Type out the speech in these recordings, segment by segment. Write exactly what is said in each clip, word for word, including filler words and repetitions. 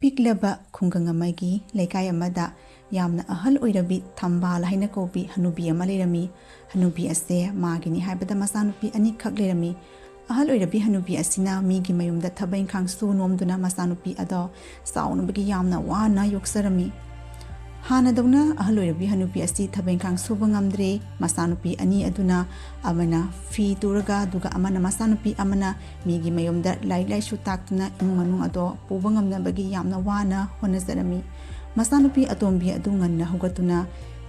ꯄꯤꯛꯂꯕ ꯈꯨꯡꯒꯪ ꯑꯃꯒꯤ ꯂꯩꯀꯥꯏ ꯑꯃꯗ ꯌꯥꯝꯅ ꯑꯍꯜ ꯑꯣꯏꯔꯕꯤ ꯊꯝꯕꯥꯜ ꯍꯥꯏꯅ ꯀꯧꯕꯤ ꯍꯅꯨꯕꯤ ꯑꯃ ꯂꯩꯔꯝꯃꯤ꯫ ꯍꯅꯨꯕꯤ ꯑꯁꯦ ꯃꯥꯒꯤꯅꯤ ꯍꯥꯏꯕꯗ ꯃꯆꯥꯅꯨꯄꯤ ꯑꯅꯤꯈꯛ ꯂꯩꯔꯝꯃꯤ꯫ ꯑꯍꯜ ꯑꯣꯏꯔꯕꯤ ꯍꯅꯨꯕꯤ ꯑꯁꯤꯅ ꯃꯤꯒꯤ ꯃꯌꯨꯝꯗ ꯊꯕꯛ ꯏꯪꯈꯥꯡ ꯁꯨ ꯅꯣꯝꯗꯨꯅ ꯃꯆꯥꯅꯨꯄꯤ ꯑꯗꯣ ꯆꯥꯎꯅꯕꯒꯤ ꯌꯥꯝꯅ ꯋꯥꯅ ꯌꯣꯛꯆꯔꯝꯃꯤ꯫ ꯍꯥꯟꯅꯗꯧꯅ ꯑꯍꯜ ꯑꯣꯏꯔꯕꯤ ꯍꯅꯨꯕꯤ ꯑꯁꯤ ꯊꯕꯛ ꯏꯪꯈꯥꯡ ꯁꯨꯕ ꯉꯝꯗ꯭ꯔꯦ꯫ ꯃꯆꯥꯅꯨꯄꯤ ꯑꯅꯤ ꯑꯗꯨꯅ ꯑꯃꯅ ꯐꯤ ꯇꯨꯔꯒ, ꯑꯗꯨꯒ ꯑꯃꯅ, ꯃꯆꯥꯅꯨꯄꯤ ꯑꯃꯅ ꯃꯤꯒꯤ ꯃꯌꯨꯝꯗ ꯂꯥꯏꯔꯤꯛ ꯂꯥꯏꯁꯨ ꯇꯥꯛꯇꯨꯅ ꯏꯃꯨꯡ ꯃꯅꯨꯡ ꯑꯗꯣ ꯄꯨꯕ ꯉꯝꯅꯕꯒꯤ ꯌꯥꯝꯅ ꯋꯥꯅ ꯍꯣꯠꯅꯖꯔꯝꯃꯤ꯫ ꯃꯆꯥꯅꯨꯄꯤ ꯑꯇꯣꯝꯕꯤ ꯑꯗꯨ ꯉꯟꯅ ꯍꯧꯒꯠꯇꯨꯅ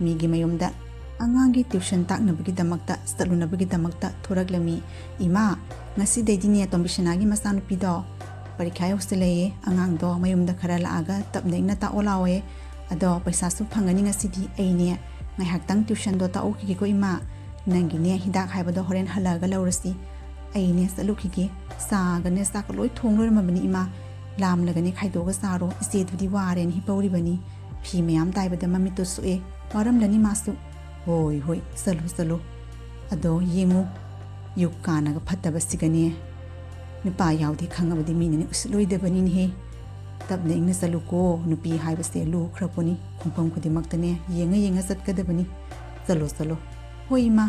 ꯃꯤꯒꯤ ꯃꯌꯨꯝꯗ ꯑꯉꯥꯡꯒꯤ tuition ꯇꯥꯛꯅꯕꯒꯤꯗꯃꯛꯇ ꯆꯠꯂꯨꯅꯕꯒꯤꯗꯃꯛꯇ ꯊꯣꯔꯛꯂꯝꯃꯤ꯫ "ꯏꯃꯥ, ꯉꯁꯤꯗꯩꯗꯤꯅꯦ ꯇꯣꯝꯕꯤꯁꯅꯥꯒꯤ ꯃꯆꯥꯅꯨꯄꯤꯗꯣ ꯄꯔꯤꯈꯥ ꯌꯧꯁꯤꯜꯂꯛꯑꯦ, ꯑꯉꯥꯡꯗꯣ ꯃꯌꯨꯝꯗ ꯈꯔ ꯂꯥꯛꯑꯒ ꯇꯞꯅ ꯏꯪꯅ ꯇꯥꯛꯑꯣ ꯂꯥꯛꯑꯣ꯫ ꯑꯗꯣ ꯄꯩꯁꯥꯁꯨ ꯐꯪꯒꯅꯤ ꯉꯁꯤꯗꯤ꯫ ꯑꯩꯅꯦ ꯉꯥꯏꯍꯥꯛꯇꯪ tuitionꯗꯣ ꯇꯥꯛꯎꯈꯤꯒꯦꯀꯣ ꯏꯃꯥ꯫ ꯅꯪꯒꯤꯅꯦ ꯍꯤꯗꯥꯛ ꯍꯥꯏꯕꯗꯣ ꯍꯣꯔꯦꯟ ꯍꯜꯂꯛꯑꯒ ꯂꯧꯔꯁꯤ꯫ ꯑꯩꯅꯦ ꯆꯠꯂꯨꯈꯤꯒꯦ꯫ ꯆꯥꯒꯅꯦ ꯆꯥꯛꯀ ꯂꯣꯏ ꯊꯣꯡ ꯂꯣꯏꯔꯝꯃꯕꯅꯤ ꯏꯃꯥ꯫ ꯂꯥꯝꯂꯒꯅꯦ ꯈꯥꯏꯗꯣꯛꯑꯒ ꯆꯥꯔꯣ꯫ ꯏꯆꯦꯗꯨꯗꯤ ꯋꯥꯔꯦꯅ ꯍꯤꯞꯄꯧꯔꯤꯕꯅꯤ꯫ ꯐꯤ ꯃꯌꯥꯝ ꯇꯥꯏꯕꯗ ꯃꯃꯤꯠꯇꯣ ꯁꯣꯛꯑꯦ꯫ ꯋꯥꯔꯝꯂꯅꯤ ꯃꯥꯁꯨ꯫" "ꯍꯣꯏ, ꯍꯣꯏ, ꯆꯠꯂꯣ, ꯆꯠꯂꯣ꯫ ꯑꯗꯣ ꯌꯦꯡꯉꯨ, ꯌꯨ ꯀꯥꯟꯅꯒ ꯐꯠꯇꯕꯁꯤꯒꯅꯦ꯫ ꯅꯨꯄꯥ ꯌꯥꯎꯗꯦ ꯈꯪꯉꯕꯗꯤ ꯃꯤꯅꯅꯦ ꯎꯁꯤꯠꯂꯣꯏꯗꯕꯅꯤꯅꯦꯍꯦ꯫ ꯇꯞꯅ ꯏꯪꯅ ꯆꯠꯂꯨꯀꯣ, ꯅꯨꯄꯤ ꯍꯥꯏꯕꯁꯦ ꯂꯨꯈ꯭ꯔꯄꯣꯠꯅꯤ꯫ ꯈꯣꯡꯐꯝ ꯈꯨꯗꯤꯡꯃꯛꯇꯅꯦ ꯌꯦꯡꯉ ꯌꯦꯡꯉ ꯆꯠꯀꯗꯕꯅꯤ꯫ ꯆꯠꯂꯣ, ꯆꯠꯂꯣ꯫" "ꯍꯣꯏ ꯏꯃꯥ꯫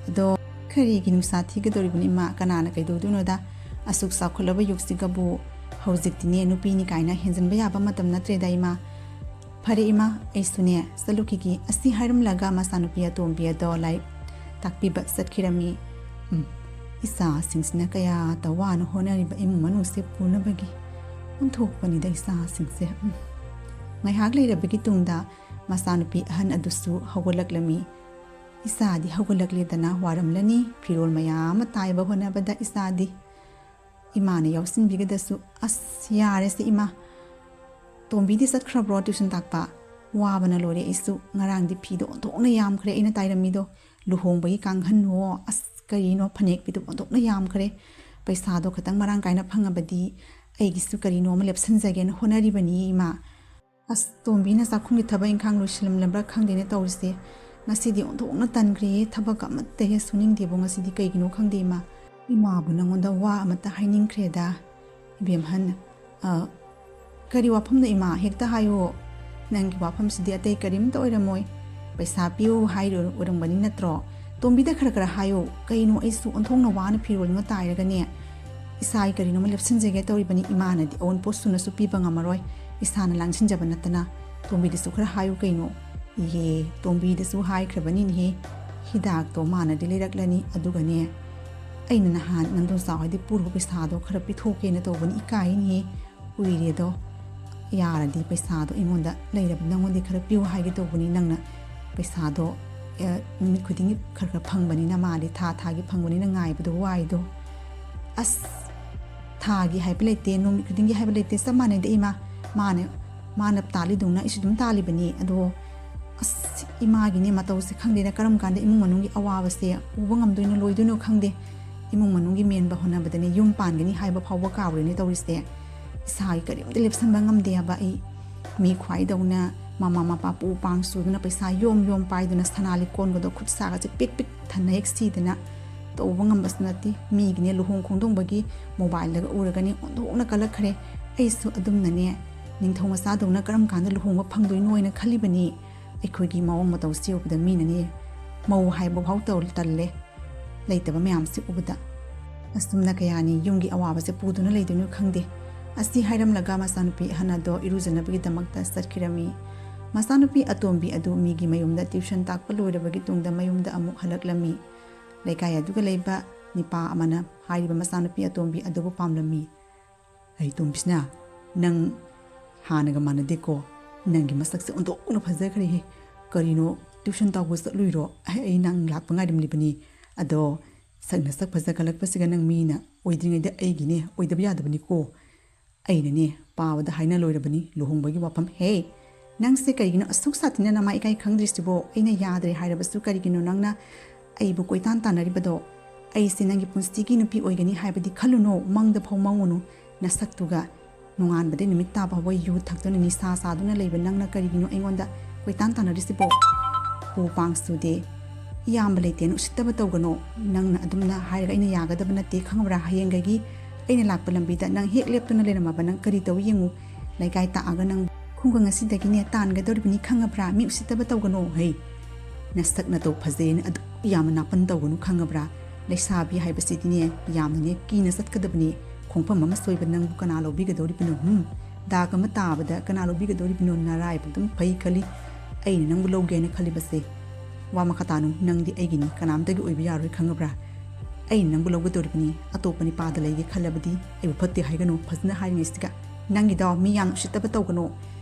ꯑꯗꯣ ꯀꯔꯤꯒꯤ ꯅꯨꯡꯁꯥ ꯊꯤꯒꯗꯧꯔꯤꯕꯅꯣ ꯏꯃꯥ? ꯀꯅꯥꯅ ꯀꯩꯗꯧꯗꯣꯏꯅꯣꯗ? ꯑꯁꯨꯛ ꯆꯥꯎꯈꯠꯂꯕ ꯌꯨꯒꯁꯤꯒꯕꯨ ꯍꯧꯖꯤꯛꯇꯤꯅꯦ ꯅꯨꯄꯤꯅꯤ ꯀꯥꯏꯅ ꯍꯦꯟꯖꯟꯕ ꯌꯥꯕ ꯃꯇꯝ ꯅꯠꯇ꯭ꯔꯦꯗ ꯏꯃꯥ꯫ ꯐꯔꯦ ꯏꯃꯥ, ꯑꯩꯁꯨꯅꯦ ꯆꯠꯂꯨꯈꯤꯒꯦ꯫" ꯑꯁꯤ ꯍꯥꯏꯔꯝꯂꯒ ꯃꯆꯥꯅꯨꯄꯤ ꯑꯇꯣꯝꯕꯤ ꯑꯗꯣ ꯂꯥꯏꯔꯤꯛ ꯇꯥꯛꯄꯤꯕ ꯆꯠꯈꯤꯔꯝꯃꯤ꯫ "ꯎꯝ, ꯏꯆꯥꯁꯤꯡꯁꯤꯅ ꯀꯌꯥꯗ ꯋꯥꯅ ꯍꯣꯠꯅꯔꯤꯕ ꯏꯃꯨꯡ ꯃꯅꯨꯡꯁꯦ ꯄꯨꯅꯕꯒꯤ꯫ ꯑꯣꯟꯊꯣꯛꯄꯅꯤꯗ ꯏꯆꯥꯁꯤꯡꯁꯦ꯫" ꯎꯝ꯫ ꯉꯥꯏꯍꯥꯛ ꯂꯩꯔꯕꯒꯤ ꯇꯨꯡꯗ ꯃꯆꯥꯅꯨꯄꯤ ꯑꯍꯟ ꯑꯗꯨꯁꯨ ꯍꯧꯒꯠꯂꯛꯂꯝꯃꯤ꯫ ꯏꯆꯥꯗꯤ ꯍꯧꯒꯠꯂꯛꯂꯦꯗꯅ ꯋꯥꯔꯝꯂꯅꯤ꯫ ꯐꯤꯔꯣꯜ ꯃꯌꯥꯝ ꯑꯃ ꯇꯥꯏꯕ ꯍꯣꯠꯅꯕꯗ ꯏꯆꯥꯗꯤ꯫ ꯏꯃꯥꯅ ꯌꯥꯎꯁꯤꯟꯕꯤꯒꯗꯁꯨ, "ꯑꯁ, ꯌꯥꯔꯦꯁꯦ ꯏꯃꯥ꯫ ꯇꯣꯝꯕꯤꯗꯤ ꯆꯠꯈ꯭ꯔꯕ꯭ꯔꯣ tuition ꯇꯥꯛꯄ? ꯋꯥꯕꯅ ꯂꯣꯏꯔꯦ ꯑꯩꯁꯨ꯫ ꯉꯔꯥꯡꯗꯤ ꯐꯤꯗꯣ ꯑꯣꯟꯊꯣꯛꯅ ꯌꯥꯝꯈ꯭ꯔꯦ ꯑꯩꯅ ꯇꯥꯏꯔꯝꯃꯤꯗꯣ꯫ ꯂꯨꯍꯣꯡꯕꯒꯤ ꯀꯥꯡꯈꯟꯋꯣ, ꯑꯁ, ꯀꯔꯤꯅꯣ, ꯐꯅꯦꯛ ꯐꯤꯗꯣ ꯑꯣꯟꯊꯣꯛꯅ ꯌꯥꯝꯈ꯭ꯔꯦ꯫ ꯄꯩꯁꯥꯗꯣ ꯈꯤꯇꯪ ꯃꯔꯥꯡ ꯀꯥꯏꯅ ꯐꯪꯉꯕꯗꯤ ꯑꯩꯒꯤꯁꯨ ꯀꯔꯤꯅꯣ ꯑꯃ ꯂꯦꯞꯁꯤꯟꯖꯒꯦꯅ ꯍꯣꯠꯅꯔꯤꯕꯅꯤ ꯏꯃꯥ꯫ ꯑꯁ, ꯇꯣꯝꯕꯤꯅ ꯆꯥꯛꯈꯨꯝꯒꯤ ꯊꯕꯛ ꯏꯪꯈꯥꯡ ꯂꯣꯏꯁꯤꯜꯂꯝꯂꯕ꯭ꯔꯥ ꯈꯪꯗꯦꯅꯦ ꯇꯧꯔꯤꯁꯦ꯫ ꯉꯁꯤꯗꯤ ꯑꯣꯟꯊꯣꯛꯅ ꯇꯟꯈ꯭ꯔꯦꯍꯦ, ꯊꯕꯛ ꯑꯃꯠꯇ ꯍꯦꯛ ꯁꯨꯅꯤꯡꯗꯦꯕꯣ ꯉꯁꯤꯗꯤ, ꯀꯩꯒꯤꯅꯣ ꯈꯪꯗꯦ ꯏꯃꯥ꯫ ꯏꯃꯥꯕꯨ ꯅꯉꯣꯟꯗ ꯋꯥ ꯑꯃꯇ ꯍꯥꯏꯅꯤꯡꯈ꯭ꯔꯦꯗ, ꯏꯕꯦꯝꯍꯟ꯫ ꯑ, "ꯀꯔꯤ ꯋꯥꯐꯝꯅꯣ ꯏꯃꯥ? ꯍꯦꯛꯇ ꯍꯥꯏꯌꯨ꯫ ꯅꯪꯒꯤ ꯋꯥꯐꯝꯁꯤꯗꯤ ꯑꯇꯩ ꯀꯔꯤꯝꯇ ꯑꯣꯏꯔꯝꯃꯣꯏ꯫ ꯄꯩꯁꯥ ꯄꯤꯌꯨ ꯍꯥꯏꯔꯣ-, ꯑꯣꯏꯔꯝꯒꯅꯤ ꯅꯠꯇ꯭ꯔꯣ? ꯇꯣꯝꯕꯤꯗ ꯈꯔ ꯈꯔ ꯍꯥꯏꯌꯨ꯫ ꯀꯩꯅꯣ, ꯑꯩꯁꯨ ꯑꯣꯟꯊꯣꯛꯅ ꯋꯥꯅ ꯐꯤꯔꯣꯜ ꯑꯃ ꯇꯥꯏꯔꯒꯅꯦ, ꯏꯁꯥꯒꯤ ꯀꯔꯤꯅꯣꯃ ꯂꯦꯞꯁꯤꯟꯖꯒꯦ ꯇꯧꯔꯤꯕꯅꯤ꯫ ꯏꯃꯥꯅꯗꯤ ꯑꯑꯣꯟꯄꯣꯠ ꯁꯨꯅꯁꯨ ꯄꯤꯕ ꯉꯝꯃꯔꯣꯏ꯫ ꯏꯁꯥꯅ ꯂꯥꯡꯁꯤꯟꯖꯕ ꯅꯠꯇꯅ꯫ ꯇꯣꯝꯕꯤꯗꯁꯨ ꯈꯔ ꯍꯥꯏꯌꯨ ꯀꯩꯅꯣ꯫" "ꯏꯍꯦ, ꯇꯣꯝꯕꯤꯗꯁꯨ ꯍꯥꯏꯈ꯭ꯔꯕꯅꯤꯅꯦꯍꯦ꯫ ꯍꯤꯗꯥꯛꯇꯣ ꯃꯥꯅꯗꯤ ꯂꯩꯔꯛꯂꯅꯤ, ꯑꯗꯨꯒꯅꯦ, ꯑꯩꯅ ꯅꯍꯥꯟ ꯅꯪꯗꯣꯟꯆꯥ ꯍꯣꯏꯗꯤ ꯄꯨꯔꯨꯕ ꯄꯩꯁꯥꯗꯣ ꯈꯔ ꯄꯤꯊꯣꯛꯀꯦꯅ ꯇꯧꯕꯅꯤ, ꯏꯀꯥꯏꯅꯦꯍꯦ꯫ ꯀꯨꯏꯔꯦꯗꯣ, ꯌꯥꯔꯗꯤ ꯄꯩꯁꯥꯗꯣ ꯑꯩꯉꯣꯟꯗ ꯂꯩꯔꯕ ꯅꯪꯉꯣꯟꯗ ꯈꯔ ꯄꯤꯌꯨ ꯍꯥꯏꯒꯦ ꯇꯧꯕꯅꯤ꯫ ꯅꯪꯅ ꯄꯩꯁꯥꯗꯣ, ꯑꯦ, ꯅꯨꯃꯤꯠ ꯈꯨꯗꯤꯡꯒꯤ ꯈꯔ ꯈꯔ ꯐꯪꯕꯅꯤꯅ, ꯃꯥꯗꯤ ꯊꯥ ꯊꯥꯒꯤ ꯐꯪꯕꯅꯤꯅ ꯉꯥꯏꯕꯗꯣ ꯋꯥꯏꯗꯣ꯫" "ꯑꯁ, ꯊꯥꯒꯤ ꯍꯥꯏꯕ ꯂꯩꯇꯦ, ꯅꯨꯃꯤꯠ ꯈꯨꯗꯤꯡꯒꯤ ꯍꯥꯏꯕ ꯂꯩꯇꯦ, ꯆꯞ ꯃꯥꯟꯅꯩꯗ ꯏꯃꯥ꯫ ꯃꯥꯅ, ꯃꯥꯅ ꯇꯥꯜꯂꯤꯗꯧꯅ ꯑꯩꯁꯨ ꯑꯗꯨꯝ ꯇꯥꯜꯂꯤꯕꯅꯤ꯫ ꯑꯗꯣ ꯑꯁ, ꯏꯃꯥꯒꯤꯅꯦ ꯃꯇꯧꯁꯦ ꯈꯪꯗꯦꯅ, ꯀꯔꯝ ꯀꯥꯟꯗ ꯏꯃꯨꯡ ꯃꯅꯨꯡꯒꯤ ꯑꯋꯥꯕꯁꯦ ꯎꯕ ꯉꯝꯗꯣꯏꯅꯣ, ꯂꯣꯏꯗꯣꯏꯅꯣ ꯈꯪꯗꯦ꯫ ꯏꯃꯨꯡ ꯃꯅꯨꯡꯒꯤ ꯃꯦꯟꯕ ꯍꯣꯠꯅꯕꯗꯅꯦ ꯌꯨꯝ ꯄꯥꯟꯒꯅꯤ ꯍꯥꯏꯕ ꯐꯥꯎꯕ ꯀꯥꯎꯔꯦꯅꯦ ꯇꯧꯔꯤꯁꯦ꯫ ꯏꯁꯥꯒꯤ ꯀꯔꯤꯝꯇ ꯂꯦꯞꯁꯟꯕ ꯉꯝꯗꯦ ꯍꯥꯏꯕ ꯑꯩ꯫ ꯃꯤ ꯈ꯭ꯋꯥꯏꯗꯧꯅ ꯃꯃꯥ ꯃꯄꯥ ꯄꯨ ꯄꯥꯡ ꯁꯨꯗꯨꯅ, ꯄꯩꯁꯥ ꯌꯣꯝ ꯌꯣꯝ ꯄꯥꯏꯗꯨꯅ, ꯁꯅꯥ ꯂꯤꯛꯀꯣꯟꯒꯗꯣ ꯈꯨꯠ ꯁꯥꯒꯁꯦ ꯄꯤꯛ ꯄꯤꯛ ꯊꯟꯅ ꯍꯦꯛ ꯁꯤꯗꯅ ꯇꯧꯕ ꯉꯝꯕꯁꯨ ꯅꯠꯇꯦ꯫ ꯃꯤꯒꯤꯅꯦ ꯂꯨꯍꯣꯡ ꯈꯣꯡꯗꯣꯡꯕꯒꯤ ꯃꯣꯕꯥꯏꯜꯗꯒ ꯎꯔꯒꯅꯦ ꯑꯣꯟꯊꯣꯛꯅ ꯀꯜꯂꯛꯈ꯭ꯔꯦ꯫ ꯑꯩꯁꯨ ꯑꯗꯨꯝꯅꯅꯦ ꯅꯤꯡꯊꯧ ꯃꯆꯥꯗꯧꯅ ꯀꯔꯝ ꯀꯥꯟꯗ ꯂꯨꯍꯣꯡꯕ ꯐꯪꯗꯣꯏꯅꯣ ꯍꯥꯏꯅ ꯈꯜꯂꯤꯕꯅꯤ꯫ ꯑꯩꯈꯣꯏꯒꯤ ꯃꯑꯣꯡ ꯃꯇꯧꯁꯤ ꯎꯕꯗ ꯃꯤꯅꯅꯦ ꯃꯧ ꯍꯥꯏꯕ ꯐꯥꯎ ꯇꯧ-, ꯇꯜꯂꯦ꯫ ꯂꯩꯇꯕ ꯃꯌꯥꯝꯁꯤ ꯎꯕꯗ꯫ ꯑꯁꯨꯝꯅ ꯀꯌꯥꯅꯤ ꯌꯨꯝꯒꯤ ꯑꯋꯥꯕꯁꯦ ꯄꯨꯗꯨꯅ ꯂꯩꯗꯣꯏꯅꯣ ꯈꯪꯗꯦ꯫" ꯑꯁꯤ ꯍꯥꯏꯔꯝꯂꯒ ꯃꯆꯥꯅꯨꯄꯤ ꯑꯍꯟ ꯑꯗꯣ ꯏꯔꯨꯖꯅꯕꯒꯤꯗꯃꯛꯇ ꯆꯠꯈꯤꯔꯝꯃꯤ꯫ ꯃꯆꯥꯅꯨꯄꯤ ꯑꯇꯣꯝꯕꯤ ꯑꯗꯨ ꯃꯤꯒꯤ ꯃꯌꯨꯝꯗ ꯇ꯭ꯌꯨꯁꯟ ꯇꯥꯛꯄ ꯂꯣꯏꯔꯕꯒꯤ ꯇꯨꯡꯗ ꯃꯌꯨꯝꯗ ꯑꯃꯨꯛ ꯍꯜꯂꯛꯂꯝꯃꯤ꯫ ꯂꯩꯀꯥꯏ ꯑꯗꯨꯒ ꯂꯩꯕ ꯅꯤꯄꯥ ꯑꯃꯅ ꯍꯥꯏꯔꯤꯕ ꯃꯆꯥꯅꯨꯄꯤ ꯑꯇꯣꯝꯕꯤ ꯑꯗꯨꯕꯨ ꯄꯥꯝꯂꯝꯃꯤ꯫ "ꯑꯩ ꯇꯣꯝꯕꯤꯁꯅꯥ, ꯅꯪ ꯍꯥꯟꯅꯒ ꯃꯥꯟꯅꯗꯦꯀꯣ꯫ ꯅꯪꯒꯤ ꯃꯁꯛꯁꯦ ꯑꯣꯟꯊꯣꯛꯅ ꯐꯖꯈ꯭ꯔꯦꯍꯦ꯫ ꯀꯔꯤꯅꯣ, ꯇ꯭ꯌꯨꯁꯟ ꯇꯧꯕ ꯆꯠꯂꯨꯏꯔꯣ? ꯑꯩ, ꯑꯩ ꯅꯪ ꯂꯥꯛꯄ ꯉꯥꯏꯔꯝꯂꯤꯕꯅꯤ꯫ ꯑꯗꯣ ꯁꯛ ꯅꯁꯛ ꯐꯖꯈꯠꯂꯛꯄꯁꯤꯒ ꯅꯪ ꯃꯤꯅ ꯑꯣꯏꯗ꯭ꯔꯤꯉꯩꯗ ꯑꯩꯒꯤꯅꯦ ꯑꯣꯏꯗꯕ ꯌꯥꯗꯕꯅꯤꯀꯣ꯫ ꯑꯩꯅꯅꯦ ꯄꯥꯕꯗ ꯍꯥꯏꯅ ꯂꯣꯏꯔꯕꯅꯤ ꯂꯨꯍꯣꯡꯕꯒꯤ ꯋꯥꯐꯝ꯫" "ꯍꯦ, ꯅꯪꯁꯦ ꯀꯔꯤꯒꯤꯅꯣ ꯑꯁꯨꯛ ꯁꯥꯊꯤꯅ ꯅꯃꯥ ꯏꯀꯥꯏ ꯈꯪꯗ꯭ꯔꯤꯁꯤꯕꯣ? ꯑꯩꯅ ꯌꯥꯗ꯭ꯔꯦ ꯍꯥꯏꯔꯕꯁꯨ ꯀꯔꯤꯒꯤꯅꯣ ꯅꯪꯅ ꯑꯩꯕꯨ ꯀꯣꯏꯇꯥꯟ ꯇꯥꯟꯅꯔꯤꯕꯗꯣ? ꯑꯩꯁꯦ ꯅꯪꯒꯤ ꯄꯨꯟꯁꯤꯒꯤ ꯅꯨꯄꯤ ꯑꯣꯏꯒꯅꯤ ꯍꯥꯏꯕꯗꯤ ꯈꯜꯂꯨꯅꯨ, ꯃꯪꯗ ꯐꯥꯎ ꯃꯪꯉꯨꯅꯨ꯫ ꯅꯁꯛꯇꯨꯒ ꯅꯣꯡꯉꯥꯟꯕꯗꯩ ꯅꯨꯃꯤꯠ ꯇꯥ ꯐꯥꯎꯕ ꯌꯨ ꯊꯛꯇꯨꯅ ꯅꯤꯁꯥ ꯆꯥꯗꯨꯅ ꯂꯩꯕ ꯅꯪꯅ ꯀꯔꯤꯒꯤꯅꯣ ꯑꯩꯉꯣꯟꯗ ꯀꯣꯏꯇꯥꯟ ꯇꯥꯟꯅꯔꯤꯁꯤꯕꯣ?" "ꯄꯨ ꯄꯥꯡ ꯁꯨꯗꯦ, ꯏꯌꯥꯝꯕ ꯂꯩꯇꯦꯅ ꯎꯁꯤꯠꯇꯕ ꯇꯧꯒꯅꯣ꯫ ꯅꯪꯅ ꯑꯗꯨꯝꯅ ꯍꯥꯏꯔꯒ ꯑꯩꯅ ꯌꯥꯒꯗꯕ ꯅꯠꯇꯦ, ꯈꯪꯕ꯭ꯔꯥ? ꯍꯌꯦꯡꯗꯒꯤ ꯑꯩꯅ ꯂꯥꯛꯄ ꯂꯝꯕꯤꯗ ꯅꯪ ꯍꯦꯛ ꯂꯦꯞꯇꯨꯅ ꯂꯩꯔꯝꯃꯕ ꯅꯪ ꯀꯔꯤ ꯇꯧꯏ ꯌꯦꯡꯉꯨ꯫ ꯂꯩꯀꯥꯏ ꯇꯥꯛꯑꯒ ꯅꯪ ꯈꯨꯡꯒꯪ ꯑꯁꯤꯗꯒꯤꯅꯦ ꯇꯥꯟꯒꯗꯧꯔꯤꯕꯅꯤ, ꯈꯪꯉꯕ꯭ꯔꯥ? ꯃꯤ ꯎꯁꯤꯠꯇꯕ ꯇꯧꯒꯅꯣ꯫ ꯍꯩ, ꯅꯁꯛ ꯅꯇꯧ ꯐꯖꯩꯅ ꯑꯗꯨꯛ ꯌꯥꯝꯅ ꯅꯥꯄꯟ ꯇꯧꯒꯅꯨ, ꯈꯪꯉꯕ꯭ꯔꯥ? ꯂꯩꯁꯥꯕꯤ ꯍꯥꯏꯕꯁꯤꯗꯤꯅꯦ ꯌꯥꯝꯅꯅꯦ ꯀꯤꯅ ꯆꯠꯀꯗꯕꯅꯤ꯫ ꯈꯣꯡꯐꯝ ꯑꯃ ꯁꯣꯏꯕ ꯅꯪꯕꯨ ꯀꯅꯥ ꯂꯧꯕꯤꯒꯗꯧꯔꯤꯕꯅꯣ? ꯍꯨꯝ, ꯗꯥꯛ ꯑꯃ ꯇꯥꯕꯗ ꯀꯅꯥ ꯂꯧꯕꯤꯒꯗꯧꯔꯤꯕꯅꯣ? ꯅꯔꯥꯏꯕꯛ ꯑꯗꯨꯝ ꯐꯩ ꯈꯜꯂꯤ꯫ ꯑꯩꯅ ꯅꯪꯕꯨ ꯂꯧꯒꯦ ꯍꯥꯏꯅ ꯈꯜꯂꯤꯕꯁꯦ꯫ ꯋꯥ ꯃꯈꯥ ꯇꯥꯅꯨ, ꯅꯪꯗꯤ ꯑꯩꯒꯤꯅꯤ, ꯀꯅꯥꯝꯇꯒꯤ ꯑꯣꯏꯕ ꯌꯥꯔꯣꯏ, ꯈꯪꯉꯕ꯭ꯔꯥ? ꯑꯩꯅ ꯅꯪꯕꯨ ꯂꯧꯒꯗꯧꯔꯤꯕꯅꯤ꯫ ꯑꯇꯣꯞꯄ ꯅꯨꯄꯥꯗ ꯂꯩꯒꯦ ꯈꯜꯂꯕꯗꯤ ꯑꯩꯕꯨ ꯐꯠꯇꯦ ꯍꯥꯏꯒꯅꯨ꯫ ꯐꯖꯅ ꯍꯥꯏꯔꯤꯉꯩꯁꯤꯗ ꯅꯪꯒꯤꯗꯣ ꯃꯤ ꯌꯥꯝꯅ ꯎꯁꯤꯠꯇꯕ ꯇꯧꯒꯅꯣ꯫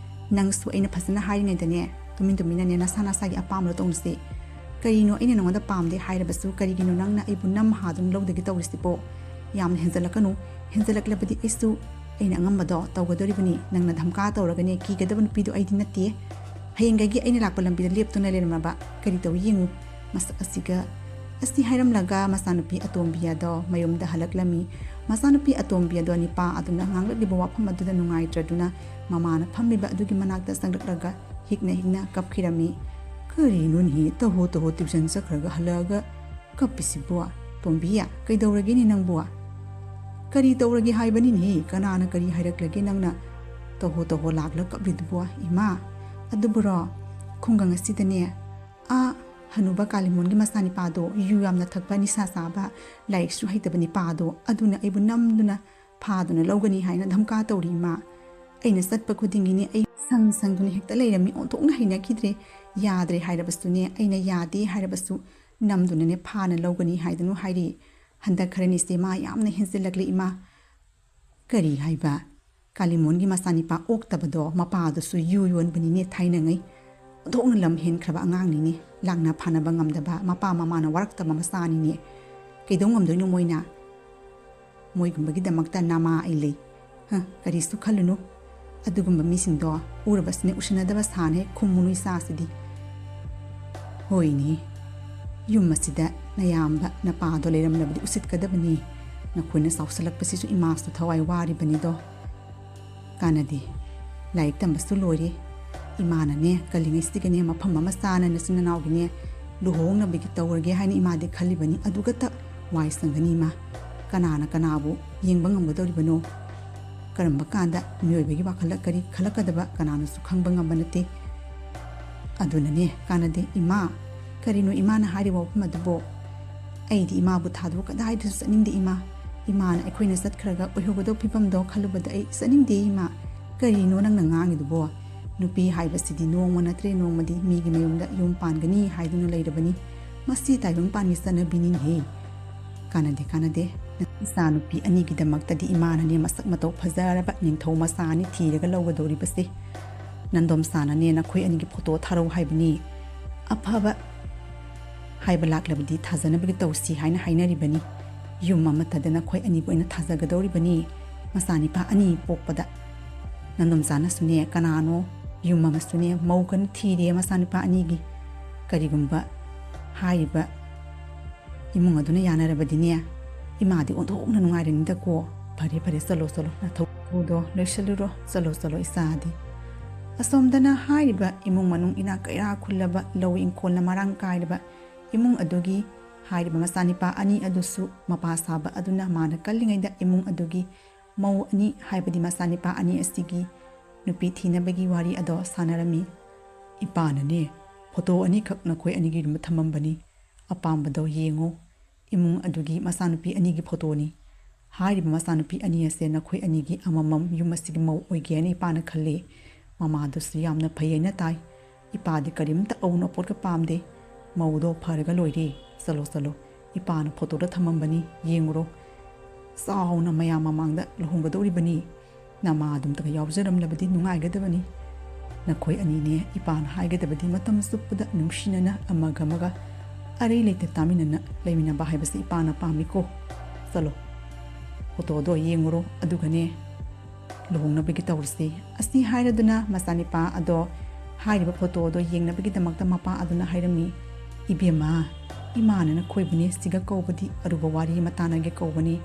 ꯅꯪꯁꯨ ꯑꯩꯅ ꯐꯖꯅ ꯍꯥꯏꯔꯤꯉꯩꯗꯅꯦ ꯇꯨꯃꯤꯟ ꯇꯨꯃꯤꯟꯅꯅꯦ ꯅꯁꯥ ꯅꯁꯥꯒꯤ ꯑꯄꯥꯝꯕꯗꯣ ꯇꯧꯅꯁꯤ꯫ ꯀꯔꯤꯅꯣ ꯑꯩꯅ ꯅꯉꯣꯟꯗ ꯄꯥꯝꯗꯦ ꯍꯥꯏꯔꯕꯁꯨ ꯀꯔꯤꯒꯤꯅꯣ ꯅꯪꯅ ꯑꯩꯕꯨ ꯅꯝ ꯍꯥꯗꯨꯅ ꯂꯧꯗꯒꯦ ꯇꯧꯔꯤꯁꯤꯕꯣ? ꯌꯥꯝꯅ ꯍꯦꯟꯖꯜꯂꯛꯀꯅꯨ꯫ ꯍꯦꯟꯖꯜꯂꯛꯂꯕꯗꯤ ꯑꯩꯁꯨ ꯑꯩꯅ ꯑꯉꯝꯕꯗꯣ ꯇꯧꯒꯗꯧꯔꯤꯕꯅꯤ꯫ ꯅꯪꯅ ꯙꯝꯀꯥ ꯇꯧꯔꯒꯅꯦ ꯀꯤꯒꯗꯕ ꯅꯨꯄꯤꯗꯣ ꯑꯩꯗꯤ ꯅꯠꯇꯦ꯫ ꯍꯌꯦꯡꯗꯒꯤ ꯑꯩꯅ ꯂꯥꯛꯄ ꯂꯝꯕꯤꯗ ꯂꯦꯞꯇꯨꯅ ꯂꯩꯔꯝꯃꯕ ꯀꯔꯤ ꯇꯧꯏ ꯌꯦꯡꯉꯨ꯫ ꯃꯁꯛ ꯑꯁꯤꯒ꯫ ꯑꯁꯤ ꯍꯥꯏꯔꯝꯂꯒ ꯃꯆꯥꯅꯨꯄꯤ ꯑꯇꯣꯝꯕꯤ ꯑꯗꯣ ꯃꯌꯨꯝꯗ ꯍꯜꯂꯛꯂꯝꯃꯤ꯫ ꯃꯆꯥꯅꯨꯄꯤ ꯑꯇꯣꯝꯕꯤ ꯑꯗꯣ ꯅꯤꯄꯥ ꯑꯗꯨꯅ ꯉꯥꯡꯂꯛꯂꯤꯕ ꯋꯥꯐꯝ ꯑꯗꯨꯗ ꯅꯨꯡꯉꯥꯏꯇ꯭ꯔꯗꯨꯅ ꯃꯃꯥꯅ ꯐꯝꯂꯤꯕ ꯑꯗꯨꯒꯤ ꯃꯅꯥꯛꯇ ꯆꯪꯂꯛꯂꯒ ꯍꯤꯛꯅ ꯍꯤꯛꯅ ꯀꯞꯈꯤꯔꯝꯃꯤ꯫ ꯀꯔꯤꯅꯣꯅꯦꯍꯦ, ꯇꯍꯣ ꯇꯍꯣ tuition ꯆꯠꯈ꯭ꯔꯒ ꯍꯜꯂꯛꯑꯒ ꯀꯞꯄꯤꯁꯤꯕꯣ? ꯇꯣꯝꯕꯤ, ꯀꯩꯗꯧꯔꯒꯦꯅꯦ ꯅꯪꯕꯨ? ꯀꯔꯤ ꯇꯧꯔꯒꯦ ꯍꯥꯏꯕꯅꯤꯅꯦꯍꯦ? ꯀꯅꯥꯅ ꯀꯔꯤ ꯍꯥꯏꯔꯛꯂꯒꯦ ꯅꯪꯅ ꯇꯍꯣ ꯇꯍꯣ ꯂꯥꯛꯂ ꯀꯞꯂꯤꯗꯨꯕꯣ? ꯏꯃꯥ, ꯑꯗꯨꯕꯨꯔꯣ, ꯈꯨꯡꯒꯪ ꯑꯁꯤꯗꯅꯦ, ꯑꯥ, ꯍꯅꯨꯕ ꯀꯥꯂꯤꯃꯣꯟꯒꯤ ꯃꯆꯥꯅꯤꯄꯥꯗꯣ, ꯌꯨ ꯌꯥꯝꯅ ꯊꯛꯄ, ꯅꯤꯁꯥ ꯆꯥꯕ, ꯂꯥꯏꯔꯤꯛꯁꯨ ꯍꯩꯇꯕ ꯅꯤꯄꯥꯗꯣ, ꯑꯗꯨꯅ ꯑꯩꯕꯨ ꯅꯝꯗꯨꯅ ꯐꯥꯗꯨꯅ ꯂꯧꯒꯅꯤ ꯍꯥꯏꯅ ꯙꯝꯀꯥ ꯇꯧꯔꯤ ꯏꯃꯥ꯫ ꯑꯩꯅ ꯆꯠꯄ ꯈꯨꯗꯤꯡꯒꯤꯅꯦ ꯑꯩ ꯁꯪ ꯁꯪꯗꯨꯅ ꯍꯦꯛꯇ ꯂꯩꯔꯝꯃꯤ, ꯑꯣꯟꯊꯣꯛꯅ ꯍꯩꯅꯈꯤꯗ꯭ꯔꯦ꯫ ꯌꯥꯗ꯭ꯔꯦ ꯍꯥꯏꯔꯕꯁꯨꯅꯦ, ꯑꯩꯅ ꯌꯥꯗꯦ ꯍꯥꯏꯔꯕꯁꯨ ꯅꯝꯗꯨꯅꯅꯦ ꯐꯥꯅ ꯂꯧꯒꯅꯤ ꯍꯥꯏꯗꯨꯅ ꯍꯥꯏꯔꯤ꯫ ꯍꯟꯗꯛ ꯈꯔꯅꯤꯁꯦ ꯃꯥ ꯌꯥꯝꯅ ꯍꯦꯟꯖꯤꯜꯂꯛꯂꯦ ꯏꯃꯥ꯫ ꯀꯔꯤ ꯍꯥꯏꯕ? ꯀꯥꯂꯤꯃꯣꯟꯒꯤ ꯃꯆꯥꯅꯤꯄꯥ ꯑꯣꯛꯇꯕꯗꯣ ꯃꯄꯥꯗꯨꯁꯨ ꯌꯨ ꯌꯣꯟꯕꯅꯤꯅꯦ ꯊꯥꯏꯅꯉꯩ꯫ ꯑꯣꯟꯊꯣꯛꯅ ꯂꯝ ꯍꯦꯟꯈ꯭ꯔꯕ ꯑꯉꯥꯡꯅꯤꯅꯦ꯫ ꯂꯥꯛꯅ ꯐꯥꯅꯕ ꯉꯝꯗꯕ ꯃꯄꯥ ꯃꯃꯥꯅ ꯋꯥꯔꯛꯇꯕ ꯃꯆꯥꯅꯤꯅꯦ꯫ ꯀꯩꯗꯧ ꯉꯝꯗꯣꯏꯅꯣ ꯃꯣꯏꯅ? ꯃꯣꯏꯒꯨꯝꯕꯒꯤꯗꯃꯛꯇ ꯅꯃꯥ ꯑꯩ ꯂꯩ꯫ ꯍ, ꯀꯔꯤꯁꯨ ꯈꯜꯂꯨꯅꯨ꯫ ꯑꯗꯨꯒꯨꯝꯕ ꯃꯤꯁꯤꯡꯗꯣ ꯎꯔꯕꯁꯨꯅꯦ ꯎꯁꯤꯟꯅꯗꯕ ꯁꯥꯅ ꯍꯦꯛ ꯈꯨꯝꯃꯨꯅꯨ ꯏꯆꯥꯁꯤꯗꯤ꯫ ꯍꯣꯏꯅꯦ, ꯌꯨꯝ ꯑꯁꯤꯗ ꯅꯌꯥꯝꯕ ꯅꯄꯥꯗꯣ ꯂꯩꯔꯝꯂꯕꯗꯤ ꯎꯁꯤꯠꯀꯗꯕꯅꯤ꯫ ꯅꯈꯣꯏꯅ ꯆꯥꯎꯁꯤꯜꯂꯛꯄꯁꯤꯁꯨ ꯏꯃꯥꯁꯨ ꯊꯋꯥꯏ ꯋꯥꯔꯤꯕꯅꯤꯗꯣ꯫ ꯀꯥꯟꯅꯗꯦ꯫ ꯂꯥꯏꯔꯤꯛ ꯇꯝꯕꯁꯨ ꯂꯣꯏꯔꯦ꯫ ꯏꯃꯥꯅꯅꯦ ꯀꯜꯂꯤꯉꯩꯁꯤꯗꯒꯅꯦ ꯃꯐꯝ ꯑꯃ ꯆꯥꯅ ꯅꯆꯤꯟ ꯅꯅꯥꯎꯒꯤꯅꯦ ꯂꯨꯍꯣꯡꯅꯕꯒꯤ ꯇꯧꯔꯒꯦ ꯍꯥꯏꯅ ꯏꯃꯥꯗꯤ ꯈꯜꯂꯤꯕꯅꯤ꯫ ꯑꯗꯨꯒꯇ ꯋꯥꯏ ꯁꯪꯒꯅꯤ ꯏꯃꯥ꯫ ꯀꯅꯥꯅ ꯀꯅꯥꯕꯨ ꯌꯦꯡꯕ ꯉꯝꯒꯗꯧꯔꯤꯕꯅꯣ? ꯀꯔꯝꯕ ꯀꯥꯟꯗ ꯃꯤꯑꯣꯏꯕꯒꯤ ꯋꯥꯈꯜꯗ ꯀꯔꯤ ꯈꯜꯂꯛꯀꯗꯕ ꯀꯅꯥꯅꯁꯨ ꯈꯪꯕ ꯉꯝꯕ ꯅꯠꯇꯦ꯫ ꯑꯗꯨꯅꯅꯦ ꯀꯥꯟꯅꯗꯦ ꯏꯃꯥ꯫ ꯀꯔꯤꯅꯣ ꯏꯃꯥꯅ ꯍꯥꯏꯔꯤꯕ ꯋꯥꯐꯝ ꯑꯗꯨꯕꯣ? ꯑꯩꯗꯤ ꯏꯃꯥꯕꯨ ꯊꯥꯗꯣꯛ ꯀꯗꯥꯏꯗꯁꯨ ꯆꯠꯅꯤꯡꯗꯦ ꯏꯃꯥ꯫ ꯏꯃꯥꯅ ꯑꯩꯈꯣꯏꯅ ꯆꯠꯈ꯭ꯔꯒ ꯑꯣꯏꯍꯧꯒꯗꯧ ꯐꯤꯕꯝꯗꯣ ꯈꯜꯂꯨꯕꯗ ꯑꯩ ꯆꯠꯅꯤꯡꯗꯦ ꯏꯃꯥ꯫ ꯀꯔꯤꯅꯣ ꯅꯪꯅ ꯉꯥꯡꯉꯤꯗꯨꯕꯣ? ꯅꯨꯄꯤ ꯍꯥꯏꯕꯁꯤꯗꯤ ꯅꯣꯡꯃ ꯅꯠꯇ꯭ꯔꯦ ꯅꯣꯡꯃꯗꯤ ꯃꯤꯒꯤ ꯃꯌꯨꯝꯗ ꯌꯨꯝ ꯄꯥꯟꯒꯅꯤ ꯍꯥꯏꯗꯨꯅ ꯂꯩꯔꯕꯅꯤ꯫ ꯃꯁꯤ ꯇꯥꯏꯕꯪ ꯄꯥꯟꯒꯤ ꯆꯠꯅꯕꯤꯅꯤꯅꯦꯍꯦ꯫ ꯀꯥꯟꯅꯗꯦ, ꯀꯥꯟꯅꯗꯦ꯫ ꯏꯆꯥꯅꯨꯄꯤ ꯑꯅꯤꯒꯤꯗꯃꯛꯇꯗꯤ ꯏꯃꯥꯅꯅꯦ ꯃꯁꯛ ꯃꯇꯧ ꯐꯖꯔꯕ ꯅꯤꯡꯊꯧ ꯃꯆꯥ ꯑꯅꯤ ꯊꯤꯔꯒ ꯂꯧꯒꯗꯧꯔꯤꯕꯁꯦ꯫ ꯅꯟꯗꯣꯝꯆꯥꯅꯅꯦ ꯅꯈꯣꯏ ꯑꯅꯤꯒꯤ ꯐꯣꯇꯣ ꯊꯥꯔꯛꯎ ꯍꯥꯏꯕꯅꯤ꯫ ꯑꯐꯕ ꯍꯥꯏꯕ ꯂꯥꯛꯂꯕꯗꯤ ꯊꯥꯖꯅꯕꯒꯤ ꯇꯧꯁꯤ ꯍꯥꯏꯅ ꯍꯥꯏꯅꯔꯤꯕꯅꯤ꯫ ꯌꯨꯝ ꯑꯃꯠꯇꯗ ꯅꯈꯣꯏ ꯑꯅꯤꯕꯨ ꯑꯩꯅ ꯊꯥꯖꯒꯗꯧꯔꯤꯕꯅꯤ꯫ ꯃꯆꯥꯅꯤꯄꯥ ꯑꯅꯤ ꯄꯣꯛꯄꯗ ꯅꯟꯗꯣꯝꯆꯥꯅꯁꯨꯅꯦ ꯀꯅꯥꯅꯣ ꯌꯨꯝ ꯑꯃꯁꯨꯅꯦ ꯃꯧ ꯀꯟꯅ ꯊꯤꯔꯦ ꯃꯆꯥꯅꯤꯄꯥ ꯑꯅꯤꯒꯤ꯫ ꯀꯔꯤꯒꯨꯝꯕ ꯍꯥꯏꯔꯤꯕ ꯏꯃꯨꯡ ꯑꯗꯨꯅ ꯌꯥꯅꯔꯕꯗꯤꯅꯦ, ꯏꯃꯥꯗꯤ ꯑꯣꯟꯊꯣꯛꯅ ꯅꯨꯡꯉꯥꯏꯔꯅꯤꯗꯀꯣ꯫ ꯐꯔꯦ, ꯐꯔꯦ, ꯆꯠꯂꯣ, ꯆꯠꯂꯣ, ꯅꯊꯧꯗꯣ ꯂꯣꯏꯁꯤꯜꯂꯨꯔꯣ, ꯆꯠꯂꯣ, ꯆꯠꯂꯣ, ꯏꯆꯥꯗꯤ꯫ ꯑꯁꯣꯝꯗꯅ ꯍꯥꯏꯔꯤꯕ ꯏꯃꯨꯡ ꯃꯅꯨꯡ ꯏꯅꯥꯛ ꯀꯩꯔꯥꯛ ꯈꯨꯜꯂꯕ, ꯂꯧ ꯏꯪꯈꯣꯜꯅ ꯃꯔꯥꯡ ꯀꯥꯏꯔꯕ ꯏꯃꯨꯡ ꯑꯗꯨꯒꯤ ꯍꯥꯏꯔꯤꯕ ꯃꯆꯥꯅꯤꯄꯥ ꯑꯅꯤ ꯑꯗꯨꯁꯨ ꯃꯄꯥ ꯁꯥꯕ ꯑꯗꯨꯅ ꯃꯥꯅ ꯀꯜꯂꯤꯉꯩꯗ ꯏꯃꯨꯡ ꯑꯗꯨꯒꯤ ꯃꯧ ꯑꯅꯤ, ꯍꯥꯏꯕꯗꯤ ꯃꯆꯥꯅꯤꯄꯥ ꯑꯅꯤ ꯑꯁꯤꯒꯤ ꯅꯨꯄꯤ ꯊꯤꯅꯕꯒꯤ ꯋꯥꯔꯤ ꯑꯗꯣ ꯁꯥꯟꯅꯔꯝꯃꯤ꯫ ꯏꯄꯥꯅꯅꯦ ꯐꯣꯇꯣ ꯑꯅꯤꯈꯛ ꯅꯈꯣꯏ ꯑꯅꯤꯒꯤ ꯔꯨꯝꯗ ꯊꯝꯃꯝꯕꯅꯤ, ꯑꯄꯥꯝꯕꯗꯣ ꯌꯦꯡꯉꯨ꯫ ꯏꯃꯨꯡ ꯑꯗꯨꯒꯤ ꯃꯆꯥꯅꯨꯄꯤ ꯑꯅꯤꯒꯤ ꯐꯣꯇꯣꯅꯤ꯫ ꯍꯥꯏꯔꯤꯕ ꯃꯆꯥꯅꯨꯄꯤ ꯑꯅꯤ ꯑꯁꯦ ꯅꯈꯣꯏ ꯑꯅꯤꯒꯤ ꯑꯃꯃꯝ ꯌꯨꯝ ꯑꯁꯤꯒꯤ ꯃꯧ ꯑꯣꯏꯒꯦ ꯍꯥꯏꯅ ꯏꯄꯥꯅ ꯈꯜꯂꯤ꯫ ꯃꯃꯥꯗꯨꯁꯨ ꯌꯥꯝꯅ ꯐꯩ ꯍꯥꯏꯅ ꯇꯥꯏ꯫ ꯏꯄꯥꯗꯤ ꯀꯔꯤꯝꯇ ꯑꯎꯟ ꯑꯄꯣꯠꯀ ꯄꯥꯝꯗꯦ꯫ ꯃꯧꯗꯣ ꯐꯔꯒ ꯂꯣꯏꯔꯦ꯫ ꯆꯠꯂꯣ, ꯆꯠꯂꯣ꯫ ꯏꯄꯥꯅ ꯐꯣꯇꯣꯗ ꯊꯝꯃꯝꯕꯅꯤ, ꯌꯦꯡꯉꯨꯔꯣ꯫ ꯆꯥꯎꯅ ꯃꯌꯥꯝ ꯃꯃꯥꯡꯗ ꯂꯨꯍꯣꯡꯒꯗꯧꯔꯤꯕꯅꯤ꯫ ꯅꯃꯥ ꯑꯗꯨꯝꯇꯒ ꯌꯥꯎꯖꯔꯝꯂꯕꯗꯤ ꯅꯨꯡꯉꯥꯏꯒꯗꯕꯅꯤ꯫ ꯅꯈꯣꯏ ꯑꯅꯤꯅꯦ ꯏꯄꯥꯅ ꯍꯥꯏꯒꯗꯕꯗꯤ ꯃꯇꯝ ꯆꯨꯞꯄꯗ ꯅꯨꯡꯁꯤꯅꯅ ꯑꯃꯒ ꯑꯃꯒ ꯑꯔꯩ ꯂꯩꯇ ꯇꯥꯃꯤꯟꯅꯅ ꯂꯩꯃꯤꯟꯅꯕ ꯍꯥꯏꯕꯁꯤ ꯏꯄꯥꯅ ꯄꯥꯝꯃꯤꯀꯣ꯫ ꯆꯠꯂꯣ, ꯐꯣꯇꯣꯗꯣ ꯌꯦꯡꯉꯨꯔꯣ, ꯑꯗꯨꯒꯅꯦ ꯂꯨꯍꯣꯡꯅꯕꯒꯤ ꯇꯧꯔꯁꯤ꯫ ꯑꯁꯤ ꯍꯥꯏꯔꯗꯨꯅ ꯃꯆꯥꯅꯤꯄꯥ ꯑꯗꯣ ꯍꯥꯏꯔꯤꯕ ꯐꯣꯇꯣꯗꯣ ꯌꯦꯡꯅꯕꯒꯤꯗꯃꯛꯇ ꯃꯄꯥ ꯑꯗꯨꯅ ꯍꯥꯏꯔꯝꯃꯤ, "ꯏꯕꯦꯝꯃ, ꯏꯃꯥꯅ ꯅꯈꯣꯏꯕꯨꯅꯦ ꯁꯤꯒ ꯀꯧꯕꯗꯤ ꯑꯔꯨꯕ ꯋꯥꯔꯤ ꯑꯃ ꯇꯥꯟꯅꯒꯦ ꯀꯧꯕꯅꯤ꯫